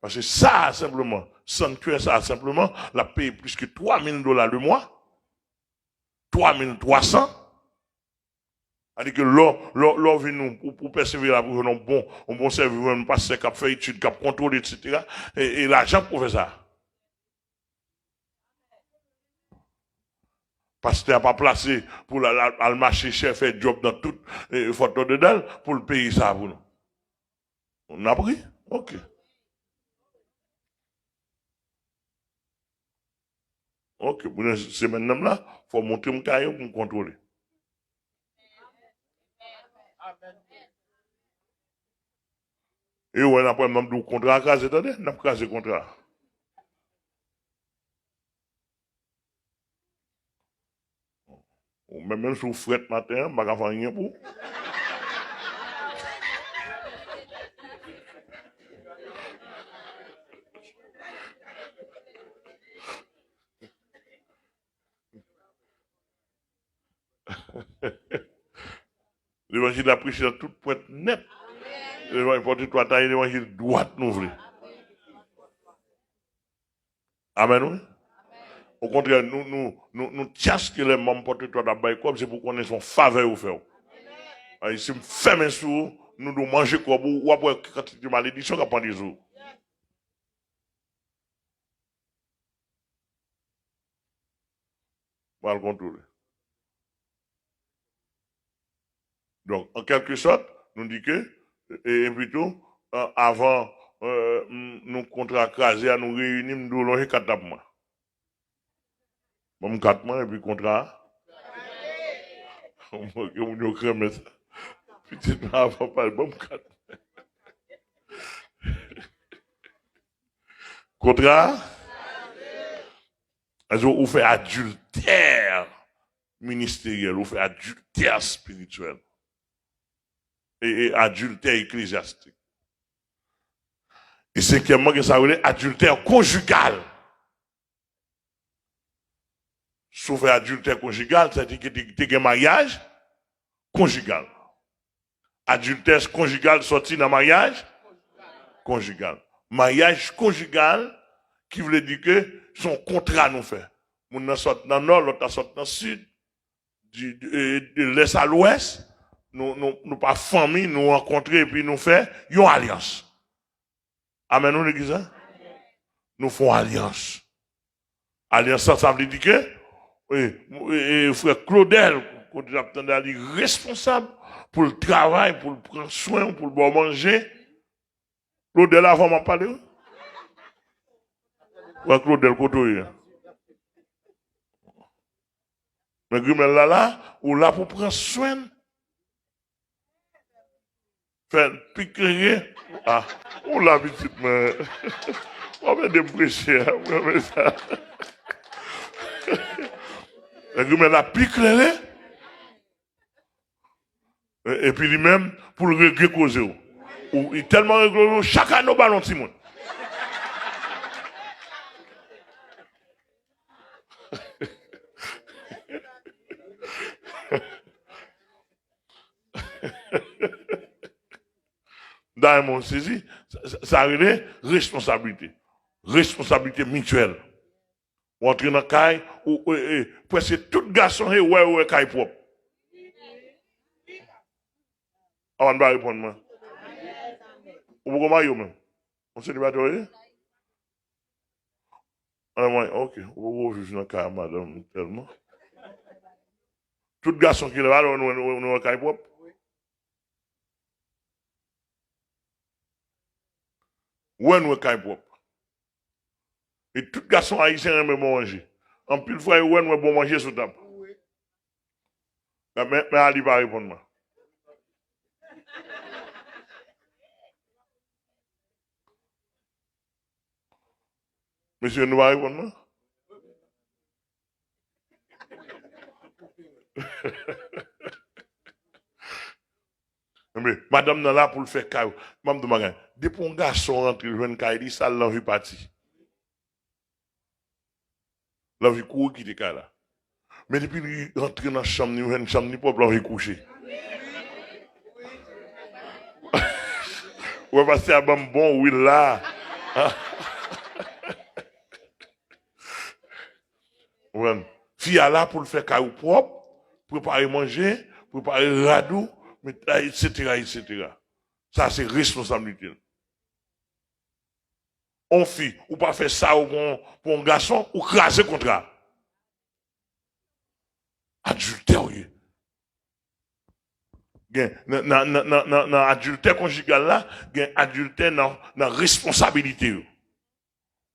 paske sa a senpleman, sanctuary sa a senpleman, l ap peye plis ke twa mil dola le mwa, twa mil twa san. Sètadi ke lè, lè, lè w vin ou, ou, ou pèsevere la pou jwenn yon bon, yon bon sèvis, yon pastè k ap fè etid, k ap kontwole, etsetera, e, e lajan pou fè sa. Pastè a pa plase pou l al, al, al mache chè, fè djòb nan tout, e, Fort Lauderdale pou l peye sa pou nou. N ap ri? Ok. Ok, pou nan semèn nan m la, fò w montre m kay ou pou m kontwole. E wè, n ap wè, m ap di w kontra a kraze, tande, n ap kraze kontra a. Ou menm, menm si w frèt maten an, m pa ka fè anyen pou ou. Levanjil la preche nan tout pwent nèt. Levanjil pòte twa ta, e levanjil dwat nou vle. Amèn, wi. Okontrè, nou, nou, nou, nou tchaske lè manm pòte twa ta ap bay kòb, se pou konnen se yon favè yo fè w. Ay, si m fèmen sou ou, nou di w manje kòb ou, w ap wè kantite malediksyon k ap pande sou ou. Pral kontwole. Donk, an kèlke sòt, nou di ke, e, e pito, a-, avan, e, m, nou kontra kraze a, nou reyini, m di w lonje kat la pou mwen. Ban m kat mwen, epi kontra a. Mwen, ke moun yo kremen sa. Pitit mwen avan pale, ban m kat mwen. Kontra a. Ou fè adiltè ministeryèl, ou fè adiltè espirityèl, e, e adiltè eklezyastik. E senkyèmman, gen sa yo rele adiltè konjigal. Si w fè adiltè konjigal, sa vle di ke te, te gen maryaj konjigal. Adiltè konjigal sòti nan maryaj konjigal. Maryaj konjigal, ki vle di ke se yon kontra nou fè. Moun nan sot nan nò, lòt la sot nan sid, di, di, e, de lès a lwès, nou, nou, nou pa fanmi, nou rankontre epi nou fè yon alyans. Amèn, nou legliz la? Nou fè yon alyans. Alyans la, sa vle di ke, e, e, e, frè Claudel, kote ap tande a, li responsab pou l travay, pou l pran swen w, pou l ba w manje. Claudel, avan m ap pale, wi. Frè Claudel, kote w ye? Men grimèl la la, ou la pou pran swen l. Fè l pi klere. A, ou la pitit mwen. W ap ede m preche, a, mwen renmen sa. Fè grimèl la pi klere. E, epi li menm, pou l regle koze w. Ou, li tèlman regle koze w, chak ane w ba l yon timoun. Diamond sezi, sa, sa, sa rele responsablite. Responsablite mityèl. Ou antre nan kay, ou, e, e, prèske tout gason se wè yo wè kay pwòp. Avan n pa reponn mwen. Ou poko marye w menm? Ou selibatè w ye? An mwen, ok, ou poko viv nan kay a madanm tèlman. Tout gason ki la, nou, nou, nou, nou wè kay pwòp. Wè nou wè kay pwòp. E tout gason ayisyen renmen bon manje. Anpil fwa, yo wè nou wè bon manje sou tab. Men, men, men Ali pa reponn mwen. Mesye, nou pa reponn mwen? Enben, madanm nan la pou l fè kay ou. M ap di w bagay. Depi yon gason rantre jwenn kay li sal, l anvi pati. L anvi kouri kite kay la. Men depi li rantre nan chanm li, jwenn chanm li pwòp, l anvi kouche. Ou wè pastè a ban m bon wi la. Ou konprann? Fi a la pou l fè kay ou pwòp, prepare manje, prepare rad ou, met, etsetera, etsetera. Sa se responsablite l. On fi, ou pa fè sa ou pou, pou yon gason, ou kraze kontra. Adiltè ou ye. Gen, nan, nan, nan, nan, nan, nan adiltè konjigal la, gen adiltè nan, nan responsabilite yo.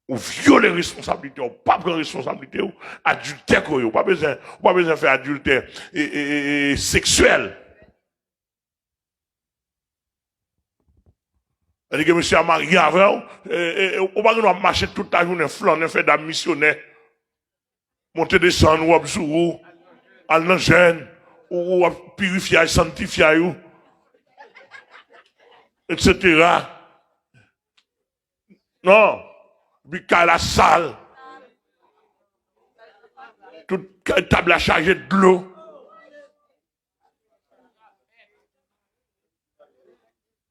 Ou vyole responsablite w, ou pa pran responsablite w, adiltè ke w ye. Ou pa bezwen, ou pa bezwen fè adiltè e, e, e, e, seksyèl. Èske mesye a marye avè w? E, e, e, ou pa gen dwa ap mache tout lajounen, flannen, fè dam misyonè. Monte desann, wòb sou ou, al nan jèn, ou, ou ap pirifye, santifye ou, etsetera. Non. Epi kay la sal. Tout kay, tab la chaje dlo.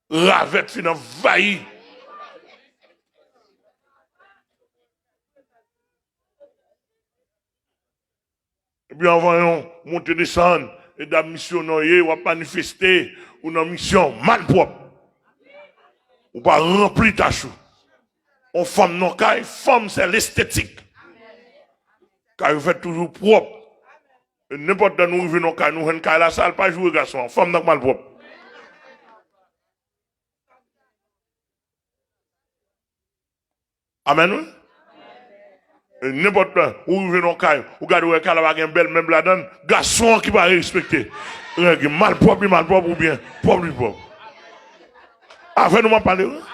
Ravèt fin anvayi. Epi anvan yon monte desann, e dam misyonè w ye, w ap manifeste, ou nan misyon, malpwòp. Ou pa ranpli tach ou. On fanm nan kay, fanm se lestetik. Kay ou fèt toujou pwòp. E nenpòt lè nou rive nan kay, nou jwenn kay la sal, pa joure gason an. Fanm nan k malpwòp. Amèn, wi. E nenpòt lè, ou rive nan kay, ou gade, ou wè kay la pa gen bèl mèb ladan l, gason an ki pa respekte. Règ malpwòp, li malpwòp, oubyen pwòp, li pwòp. Avè nou m ap pale, wi.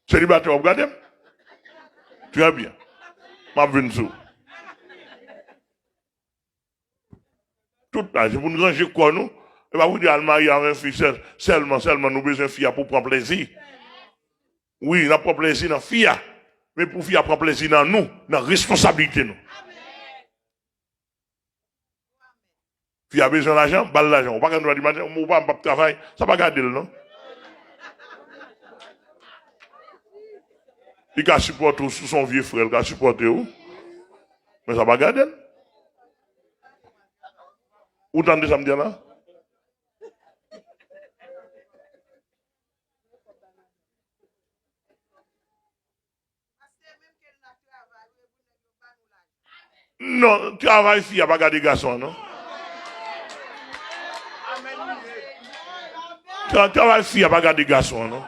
Selibatè, w ap gade m? Trè byen. M ap vin sou. Tout la, se pou n ranje kò nou. E pa pou di al marye avèk fi sèl, sèlman, sèlman nou bezwen fi a pou pran plezi. Wi, n ap pran plezi nan fi a. Men pou fi a pran plezi nan nou, nan responsablite nou. Fi a bezwen lajan, ba l lajan. Ou pa gen dwa di maten, ou pa, m p ap travay. Sa pa gade l, non. Li ka sipòte w, si w se yon vye frè, li ka sipòte w. Men sa pa gade l. Ou tande sa m di a la? Non, travay fi a pa gade gason an, non. Tra- Travay fi a pa gade gason an, non.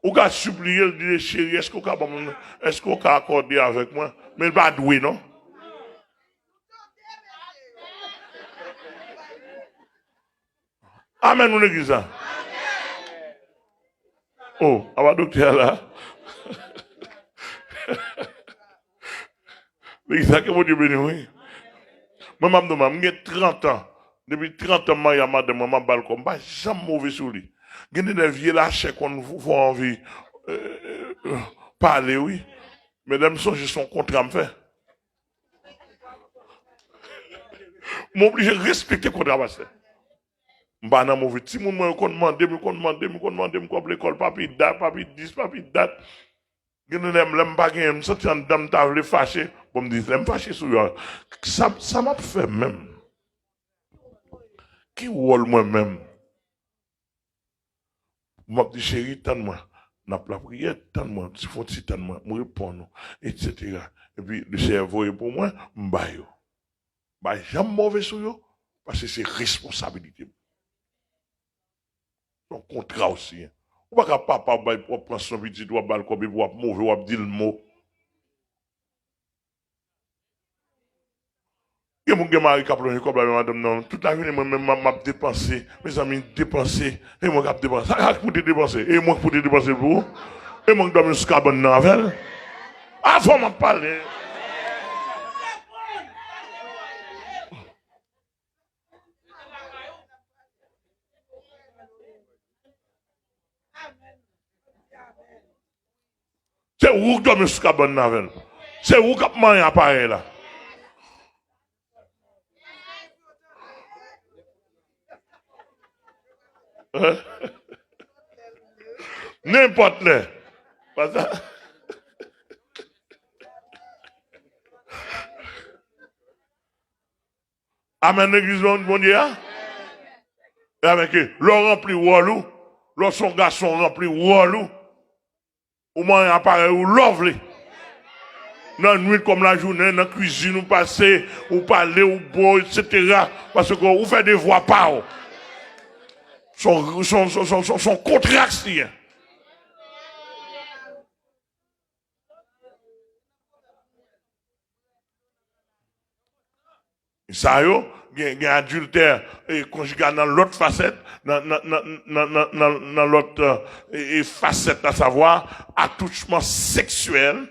Ou ka sipliye l, di l, cheri, èske w ka ban m, èske w ka akòde avèk mwen? Men l pa dwe, non. Amèn, moun legliz la. Oh, apa doktè a la? Legliz la, ke Bondye beni w, wi. Mwen, m ap di w, m gen trant an. Depi trant an, m marye a madanm mwen, m ap ba l kò. M pa janm move sou li. Gen de lè, vye lachè konn fè w anvi, euh, euh, pale, wi. Men lè m sonje se yon kontra m fè. M oblije respekte kontra pastè. M pa nan move. Timoun mwen yo konn mande m, yo konn mande m, yo konn mande m kòb lekòl, papi dat, papi dis, papi dat. Gen de lè, lè m pa genyen, m santi anndan m ta vle fache. Bon, m di, lè m fache sou yo, sa, sa m ap fè menm? Ki wòl mwen menm? M ap di, cheri, tann mwen. N ap lapriyè, tann mwen. Ti fon ti tann mwen. M reponn ou, etsetera. Epi, le Seyè voye pou mwen, m ba yo. M pa janm move sou yo, paske se responsabilite m. Se yon kontra w siyen. Ou pa ka papa, w bay, w ap pran swen pitit, w ap ba l kòb, epi w ap move, w ap di l mo. Gen moun gen mari k ap lonje kòb la, men madanm nan, tout lajounen, mwen menm, m ap, m ap depanse. Mezanmi, depanse. E mwen k ap depanse. Sa k pou te depanse? E mwen k pou te depanse pou ou? E mwen k dòmi sou kabann nan avè l? Avan m ap pale. Se ou k dòmi sou kabann nan avè l. Se ou k ap manyen aparèy la. Nenpòt lè. Pa sa. Amèn, legliz Bondye a. E avèk, lè w ranpli wòl ou, lè w se yon gason ranpli wòl ou, ou manyen aparèy ou lè w vle. Nan nwit kòm lajounen, nan kwizin ou pase, ou pale, ou bo, etsetera. Paske ou fè devwa pa w. Se yon, se yon, se yon, se yon, se yon kontra k siyen. Sa yo, gen, gen adiltè e konjigal nan lòt fasèt, nan, nan, nan, nan, nan, nan, nan lòt e, e fasèt, asavwa atouchman seksyèl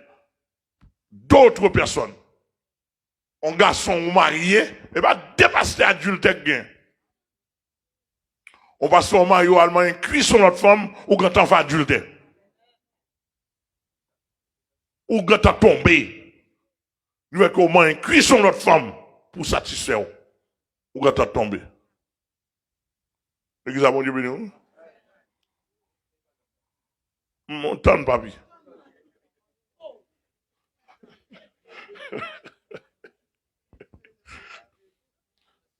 d'autres personnes. On gason ou marye, e pa de pastè adiltè k gen. On pastè ou marye, ou al manyen kwis on lòt fanm, ou gentan fè adiltè. Ou gentan tonbe. Lefètke ou manyen kwis on lòt fanm pou satisfè w, ou gentan tonbe. Legliz la, Bondye beni w. M tann, papi.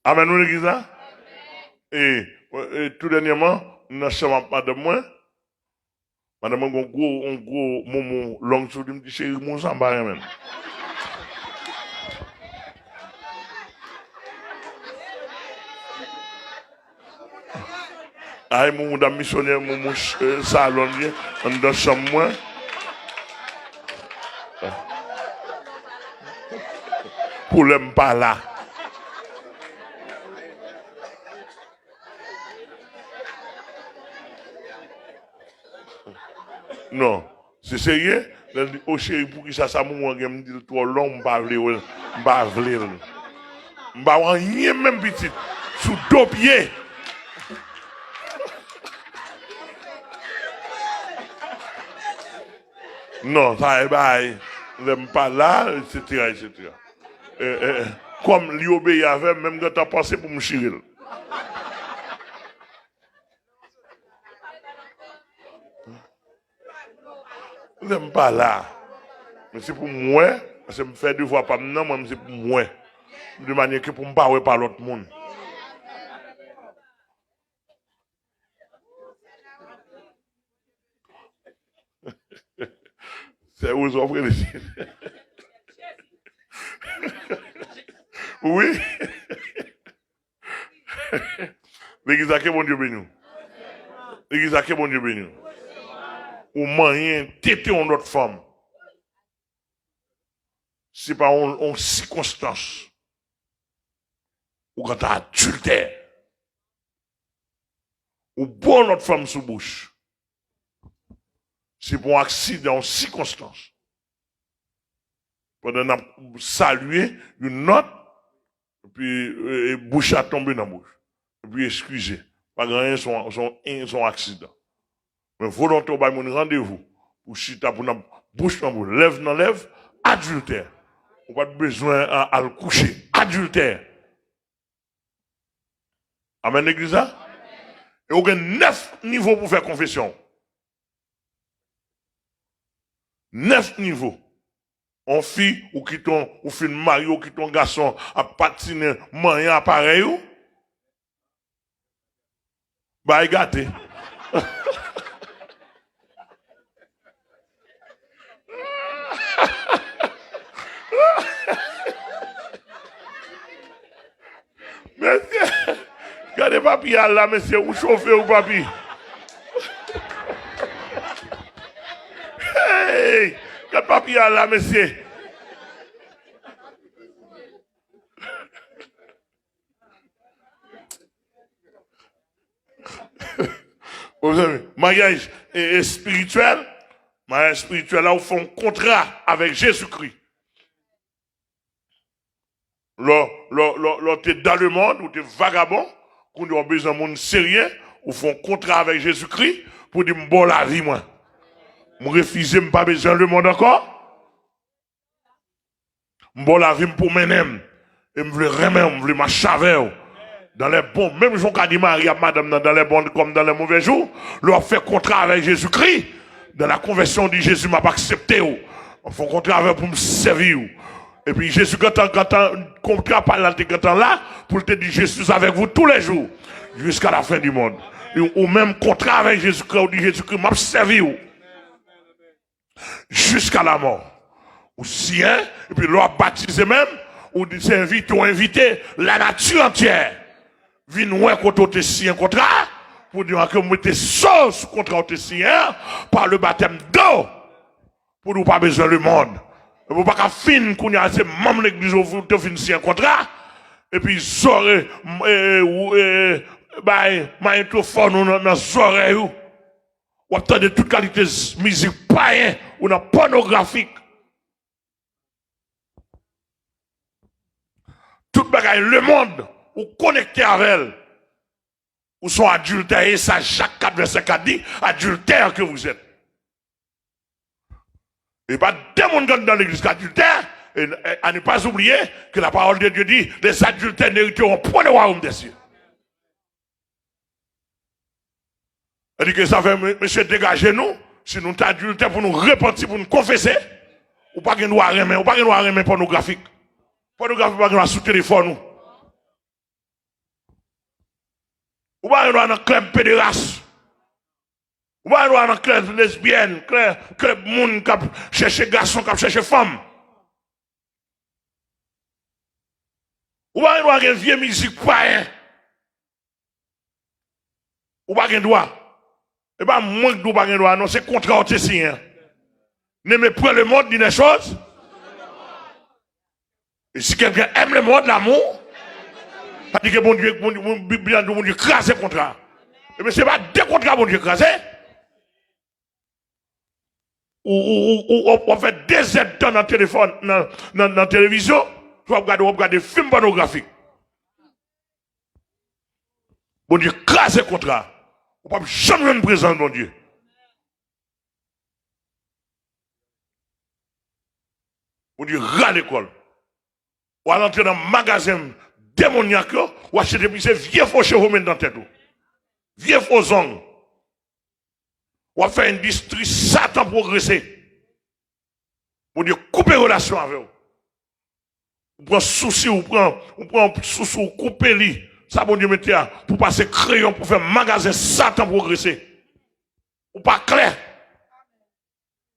Amèn, wi, legliz la. E, e tou dènyèman, m nan chanm ak madanm mwen. Madanm mwen gen yon gwo, yon gwo moumou long sou li, m di, "Cheri, moun sa m pa renmen l." Ay, moumou dam misyonè, moumou ch-, eh, salon li ye, anndan chanm mwen. Pou lè m pa la. Non. Se serye? Lè l di, "O cheri, poukisa sa moumou an gen?" M di l, "Twò long, m pa vle wè l, m pa vle l." M pa wè anyen menm pitit. Sou do pye. Non, sa e bagay. Lè m pa la, etsetera, etsetera. Eh, eh, eh. Kòm li obeyi avè m, menm gentan panse pou m chire l. Lè m pa la, men se pou m wè, paske m fè devwa pa m nan, mwen, se pou m wè. De manyè ke pou m pa wè pa lòt moun. Sè Wozo ap rele. Wi. Legliz la, ke Bondye beni w. Legliz la, ke Bondye beni w. Ou manyen tete yon lòt fanm. Se pa yon, yon sikonstans. Ou gentan adiltè. Ou bo yon lòt fanm sou bouch. Se pa yon aksidan, yon sikonstans. Pandan n ap salye youn lòt, epi, e, e, bouch la tonbe nan bouch. Epi eskize. Pa gen anyen, se yon, se yon, se yon aksidan. Men volonte w bay moun randevou pou chita, pou n ap bouch nan bouch, lèv nan lèv, adiltè. Ou pa t bezwen a-, al kouche. Adiltè. Amèn, legliz la? E ou gen nèf nivo pou fè konfesyon. Nèf nivo. On fi, ou kite on, ou fin marye, ou kite on gason ap patinen, manyen aparèy ou. Bagay gate. Mesye, gade papi a la, mesye, ou chofe ou papi. Hey, gade papi a la, mesye. Maryaj e, espirityèl, maryaj espirityèl la, ou fè yon kontra avèk Jezikri. Lè, lè, lè, lè w te dan lemonn, ou te vagabon, kounye a w bezwen moun serye, ou fè yon kontra avèk Jezikri pou di, "M ba w lavi mwen. M refize, m pa bezwen lemonn ankò." M ba w lavi m pou w mennen m. E m vle renmen w, m vle mache avè w. Dan lè bon, menm jan w ka di mari ak madanm nan, dan lè bon kòm dan lè movè jou, lè w ap fè kontra avèk Jezikri, dan la konvèsyon, w di, "Jezi, m ap aksepte w. M ap fè yon kontra avè w pou m sèvi w." Epi Jezi gentan, gentan, kontra pa l la, l te gentan la, pou l te di, "Je suis avec vous tous les jours, jusqu'à la fin du monde." E ou menm, kontra avèk Jezikri, ou di, "Jezikri, m ap sèvi w." Jiska lamò. Ou siyen, epi lè w ap batize menm, ou di se envite, ou envite lanati antyè vin wè kote w te siyen kontra a, pou di, "Ke w mete so sou kontra w te siyen an, pa le batèm do." Pou di w pa bezwen lemonn. Epi w pa ka fin, kounye a se manm legliz ou te fin siyen kontra, Epi zòrèy, m- e, e, ou- e, e, bay mayentwofòn ou nan, nan zòrèy ou. W ap tande tout kalite z- mizik payen ou nan pònografik. Tout bagay lemonn ou konekte avè l. Ou son adiltè, e sa Jak kat vèsè kat di, adultères que vous êtes. E pa de moun k anndan legliz k adiltè, e, e, à ne pas oublier que la parole de Dieu dit, les adultères n'hériteront point le royaume des cieux. Sa di ke sa fè, me- mesye, degaje nou, si nou t adiltè pou nou repanti, pou nou konfese, ou pa gen dwa renmen, ou pa gen dwa renmen pònografik. Pònografi pa gen dwa sou telefòn ou. Ou pa gen dwa nan klèb pederas. Ou pa gen dwa nan klèb lesbyèn, klèb, klèb moun k ap chèche gason, k ap chèche fanm. Ou pa gen dwa gen vye mizik payen. Ou pa gen dwa. E pa mwen k di w pa gen dwa, non, se kontra w te siyen. N'aimez point le monde, ni les choses. Et si quelqu'un aime le monde, l'amour, sa di ke Bondye, Bondye, Bondye, Bib la di Bondye kraze kontra. Ebyen, se pa de kontra Bondye kraze. Ou, ou, ou, ou, w ap fè de zèdtan nan telefòn, nan, nan, nan televizyon, w ap gade, w ap gade fim pònografik. Bondye kraze kontra. Ou p ap janm jwenn prezans Bondye. Bondye rale kò l. W al antre nan magazen demonyak yo, w achte depi se vye fo cheve w met nan tèt ou. Vye fo zong. W ap fè endistri Satan pwogrese. Bondye koupe relasyon avè w. Ou pran sousi, ou pran, ou pran sousi, ou koupe li. Sa Bondye mete a, pou pase kreyon, pou fè magazen Satan pwogrese. Ou pa klè.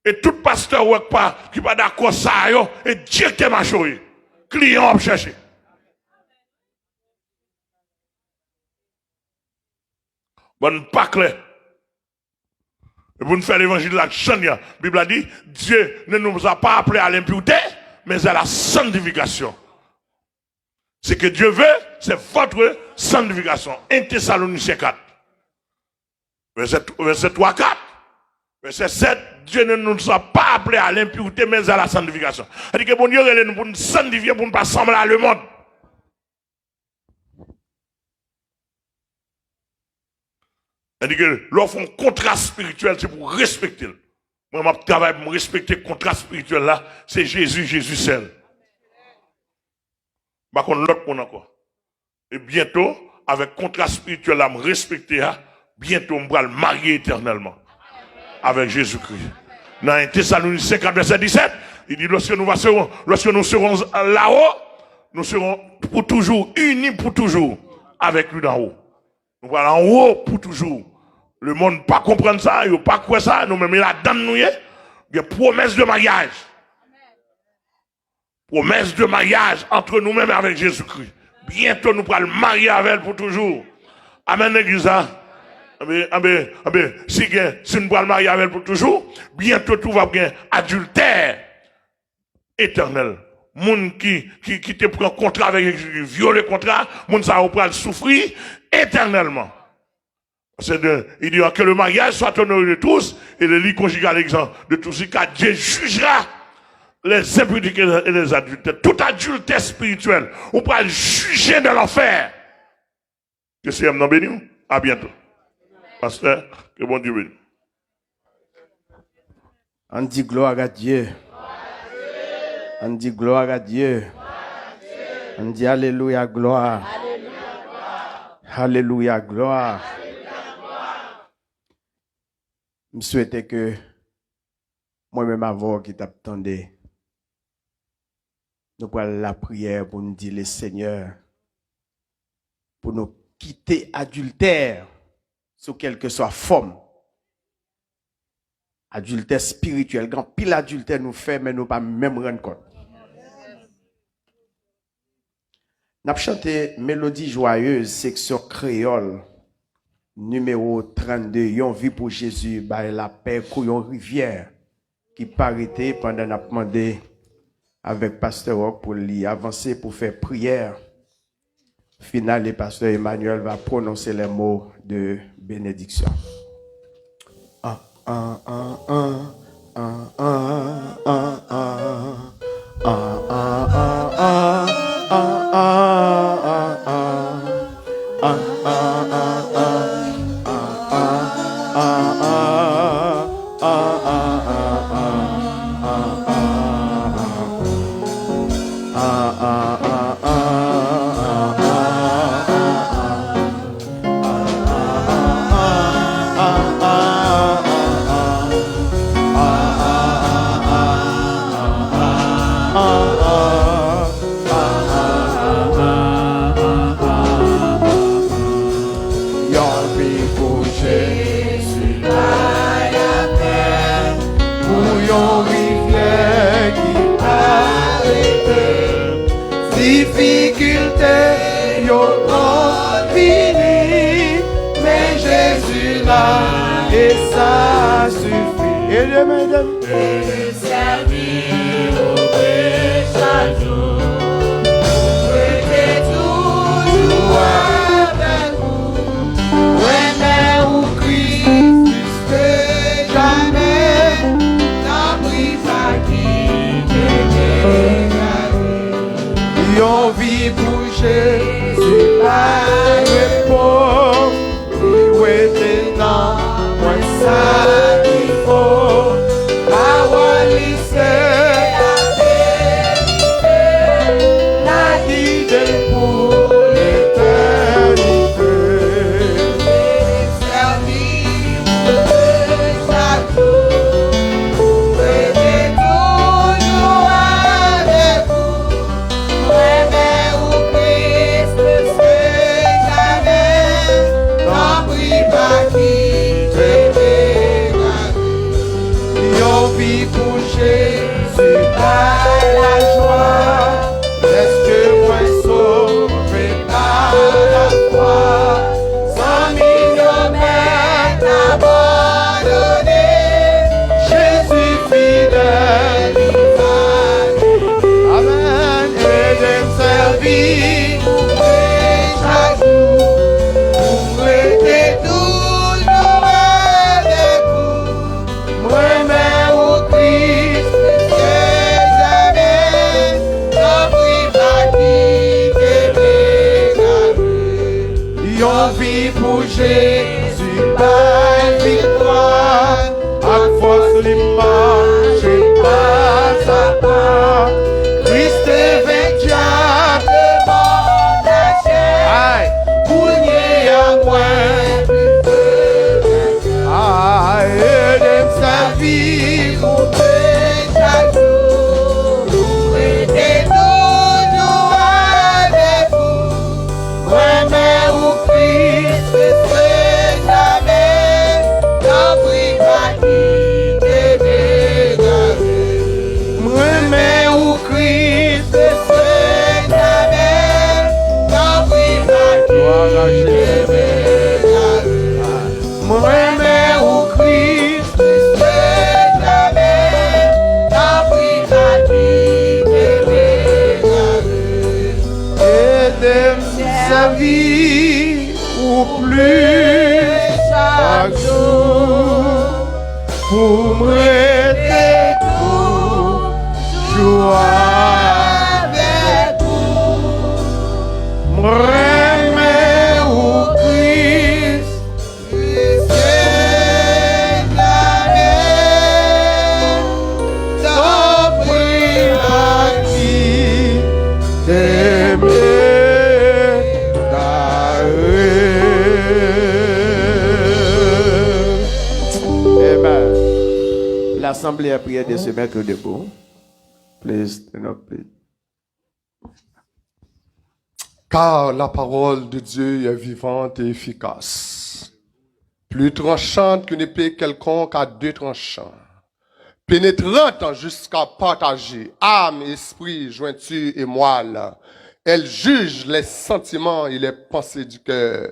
E tout pastè ou wè k pa, ki pa dakò sa yo, e direktè mache w ye. Kliyan w ap chèche. Bann pa klè. E pou n fè levanjil la jan l ye a. Bib la di, Dieu ne nous a pas appelés à l'impureté, mais à la sanctification. Ce que Dieu veut, c'est votre sanctification. En Thessaloniciens quatre. Vèsè, vèsè twa, kat. Vèsè sèt, Dieu ne nous a pas appelés à l'impureté, mais à la sanctification. Sa di ke Bondye rele nou pou n sanntifye, pou n pa sanble a lemonn. Sa di ke lè w fè yon kontra espirityèl, se pou w respekte l. Mwen, m ap travay pou m respekte kontra espirityèl la, se Jezi, Jezi sèl. M pa konn lòt moun ankò. E byento, avèk kontra espirityèl la m respekte a, byento m pral marye etènèlman avèk Jezikri. Nan en Tesalonisyen kat vèsè disèt, li di, lorsque nous serons, lorsque nous serons là-haut, nous serons pour toujours unis pour toujours avec lui d'en haut. Nou pral anwo pou toujou. Lemonn pa konprann sa, yo pa kwè sa, nou menm e ladann nou ye. Gen pwomès de maryaj. Promesse de mariage entre nous-mêmes avec Jésus-Christ. Byento nou pral marye avè l pou toujou. Amèn, legliz la. Anben, anben, anben, si gen, si nou pral marye avè l pou toujou, byento tou va gen adiltè etènèl. Moun ki, ki, ki te pran kontra avèk Jezi, vyole kontra, moun sa yo pral soufri etènèlman. Paske de, il dit que le mariage soit honoré de tous et le lit conjugal exempt de tous, car Dieu jugera les impudiques et les adultères. Tout adiltè espirityèl, ou pral jije nan lanfè. Ke Seyè m nan beni w. A byento. Pastè, ke Bondye beni w. Ann di gloire à Dieu. Ann di gloire à Dieu. Ann di alelouya, glwa. Alelouya, glwa. M swete ke mwen menm avè w ki t ap tande, nou pral lapriyè pou n di le Senyè, pou nou kite adiltè sou kèlkeswa fòm. Adiltè espirityèl, gen anpil adiltè nou fè, men nou pa menm rann kont. N ap chante Mélodie Joyeuse, seksyon kreyòl, nimewo trannde, Yon vi pou Jezi, bay lapè kou yon rivyè ki pa rete, pandan n ap mande avèk Pastè Rock pou li avanse pou fè priyè. final et pasteur Emmanuel va prononcer les mots de bénédiction. Yon vi pou Jezi pa lapèn, pou yon rivyè ki pa rete. Difikilte yo konn vini, men Jezi la e sa sifi. Ede m, ede m. Ede m sèvi ou byen chak jou, pou m rete toujou avèk ou. Mwen renmen ou Kris plis ke jamè, tanpri pa kite m egare. Yon vi pou Jezi bay repo, li rete nan mwen sa ki fo. Pawòl li se laverite, n a kite l pou letènite. Sèvi ou chak jou, rete toujou avèk ou. Mwen renmen ou Kris plis ke jamè, tanpri pa kite m egare. Yon vi pou Jezi bay lajwa, dèske mwen sove pa lafwa. Zanmi yo mèt abandone, Jezi fidèl, li pa kite. Amèn. Ede m sèvi ou byen chak jou, pou m rete toujou avèk ou. Mwen renmen ou Kris plis ke jamè, tanpri pa kite m egare. Yon vi pou Jezi bay viktwa, ak fòs li mache pa a pa. Kris te venk dyab, lemò, lachè. Ay. Kounye a mwen plis ke Ay, ede m sèvi ou byen chak jou, pou m rete toujou avèk ou. Mwen renmen ou Kris plis ke jamè, tanpri pa kite m egare. Mwen renmen ou Kris plis ke jamè, tanpri pa kite m egare. Mwen renmen ou Kris plis ke jamè, tanpri pa kite m egare. Ede m sèvi ou plis chak jou, pou m rete toujou avèk ou. M renmen ou Kris plis ke jamè, tanpri pa kite m egare. Amen. L'assemblée a prié de se mettre debout. Please, you know, please. Car la parole de Dieu est vivante et efficace, plus tranchante qu'une épée quelconque à deux tranchants, pénétrante jusqu'à partager âme, esprit, jointure et moelle. Elle juge les sentiments et les pensées du cœur.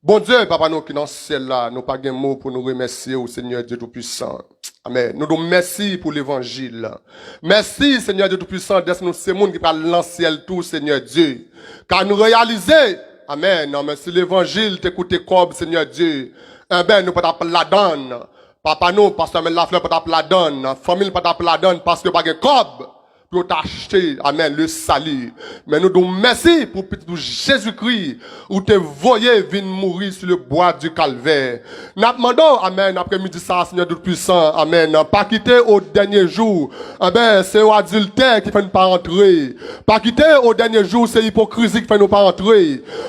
Bondye, Papa nou ki nan syèl la, nou pa gen mo pou nou remèsye w, Senyè Dye Toupisan. Amèn. Nou di w mèsi pou levanjil. Mèsi, Senyè Dye Toupisan, dèske nou se moun ki pral nan syèl tou, Senyè Dye. Ka nou reyalize, amèn, men si levanjil te koute kòb, Senyè Dye, enben, nou pa t ap ladann. Papa nou, Pastè Amèl Laflè pa t ap ladann, fanmi l pa t ap ladann, paske yo pa gen kòb pou yo t achte, amèn, le sali. Men nou di w mèsi pou Pitit ou Jezikri, ou te voye vin mouri sou le bwa di Kalvè. N ap mande w, amèn, aprèmidi sa a, Senyè Dye Toupisan, amèn, pa kite o dènye jou, enben, se yo adiltè ki fè nou pa rantre. Pa kite o dènye jou, se ipokrizi ki fè nou pa rantre.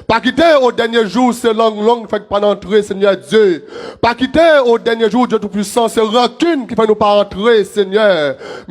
Pa kite o dènye jou, se lang long ki fè nou pa rantre, Senyè Dye. Pa kite o dènye jou, Dye Toupisan, se rankin ki fè nou pa rantre, Senyè.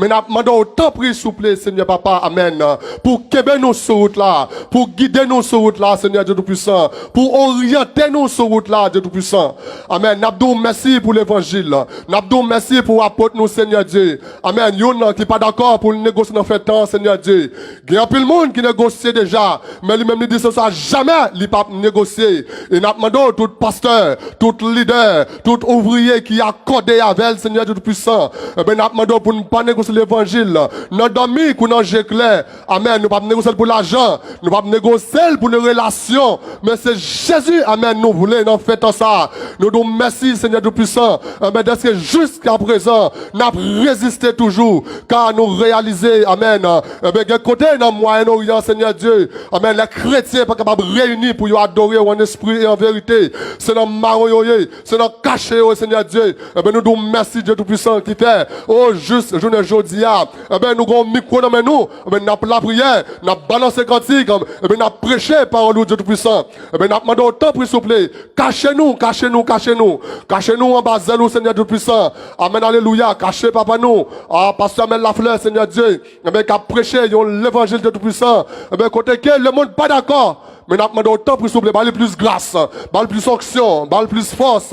Men n ap mande w, tanpri, souple, Senyè Papa, amèn, pou kenbe nou sou wout la, pou gide nou sou wout la, Senyè Dye Toupisan, pou oryante nou sou wout la, Dye Toupisan. Amèn. N ap di w mèsi pou levanjil. N ap di w mèsi pou apot nou, Senyè Dye. Amèn. Youn ki pa dakò pou l negosye nan fen tan, Senyè Dye. Gen anpil moun ki negosye deja, men li menm li di se sa jamè li p ap negosye. E n ap mande w, tout pastè, tout lidè, tout ouvriye ki akòde avè l, Senyè Dye Toupisan, enben, n ap mande w pou n pa negosye levanjil nan dòmi kou nan je klè. Amèn. Nou p ap negosye l pou lajan. Nou p ap negosye l pou nou relasyon. Men se Jezi, amèn, nou vle nan fen tan sa a. Nou di w mèsi, Senyè Toupisan. Enben, dèske jiskaprezan, n ap reziste toujou. Ka nou reyalize, amèn, enben, gen kote nan Mwayen Oryan, Senyè Dye, amèn, lè kretyen pa kapab reyini pou yo adore w an espri e an verite. Se nan mawon yo ye. Se nan kache yo, Senyè Dye. Enben, nou di w mèsi, Dye Toupisan, ki fè, o, jis jounen jodi a, enben, nou gen yon mikwo nan men nou. Enben, n ap lapriyè, n ap balanse kantik, enben, n ap preche pawòl ou, Dye Toupisan. Enben, n ap mande w, tanpri, souple, kache nou, kache nou, kache nou. Kache nou anba zèl ou, Senyè Dye Toupisan. Amèn, alelouya. Kache papa nou, a, Pastè Amèl Laflè, Senyè Dye, enben, k ap preche yon levanjil, Dye Toupisan, enben, kote ke lemonn pa dakò. Men n ap mande w, tanpri, souple, ba li plis gras, ba l plis onksyon, ba l plis fòs,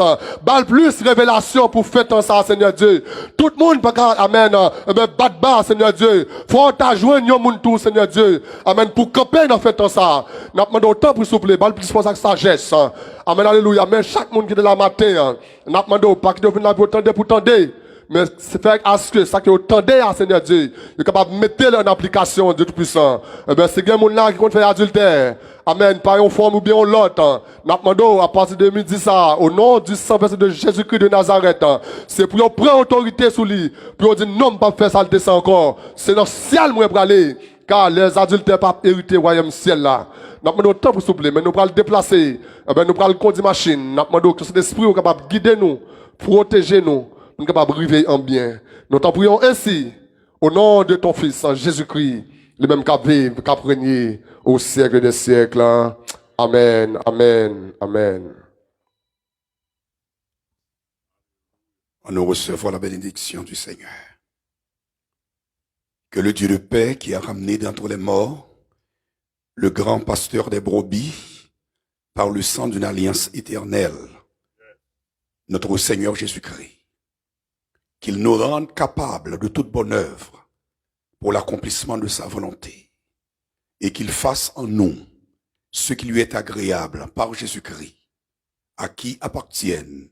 ba l plis revelasyon pou fen tan sa a, Senyè Dye. Tout moun pa ka, amèn, enben, bat ba, Senyè Dye. Fò w ta jwenn yon moun tou, Senyè Dye, amèn, pou kanpe nan fen tan sa a. N ap mande w, tanpri, souple, ba l plis fòs ak sajès. Amèn, alelouya. Men chak moun ki te la maten an, n ap mande w, pa kite yo vin la pou yo tande pou tande. Men fè aske sa ke yo tande a, Senyè Dye, yo kapab mete l an aplikasyon, Dye Toupisan. Enben, si gen moun la ki konn fè adiltè, amèn, pa yon fòm oubyen yon lòt, n ap mande w, apati de midi sa a, o non di san vèse de Jezikri de Nazarèt, se pou yo pran otorite sou li, pou yo di, "Non, m p ap fè salte sa ankò. Se nan syèl mwen prale." Ka lèzadiltè p ap erite wayòm syèl la. N ap mande w, tanpri, souple, men nou pral deplase. Enben, nou pral kondi machin. N ap mande w ke Sentespri w kapab gide nou, pwoteje nou, pou n kapab rive an byen. Nou t'en prions ainsi, au nom de ton Fils, Jésus-Christ, li menm k ap viv, k ap renye au siècle des siècles. Amèn, amèn, amèn. Annou resevwa la bénédiction du Seigneur. Que le Dieu de paix qui a ramené d'entre les morts le grand pasteur des brebis par le sang d'une alliance éternelle, notre Seigneur Jésus-Christ, qu'il nous rende capables de toute bonne œuvre pour l'accomplissement de sa volonté, et qu'il fasse en nous ce qui lui est agréable par Jésus-Christ, à qui appartiennent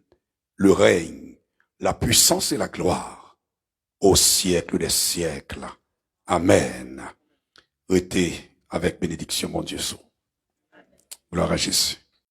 le règne, la puissance et la gloire au siècle des siècles. Amèn. Rete avèk benediksyon Bondye sou. Glwa a Jezi.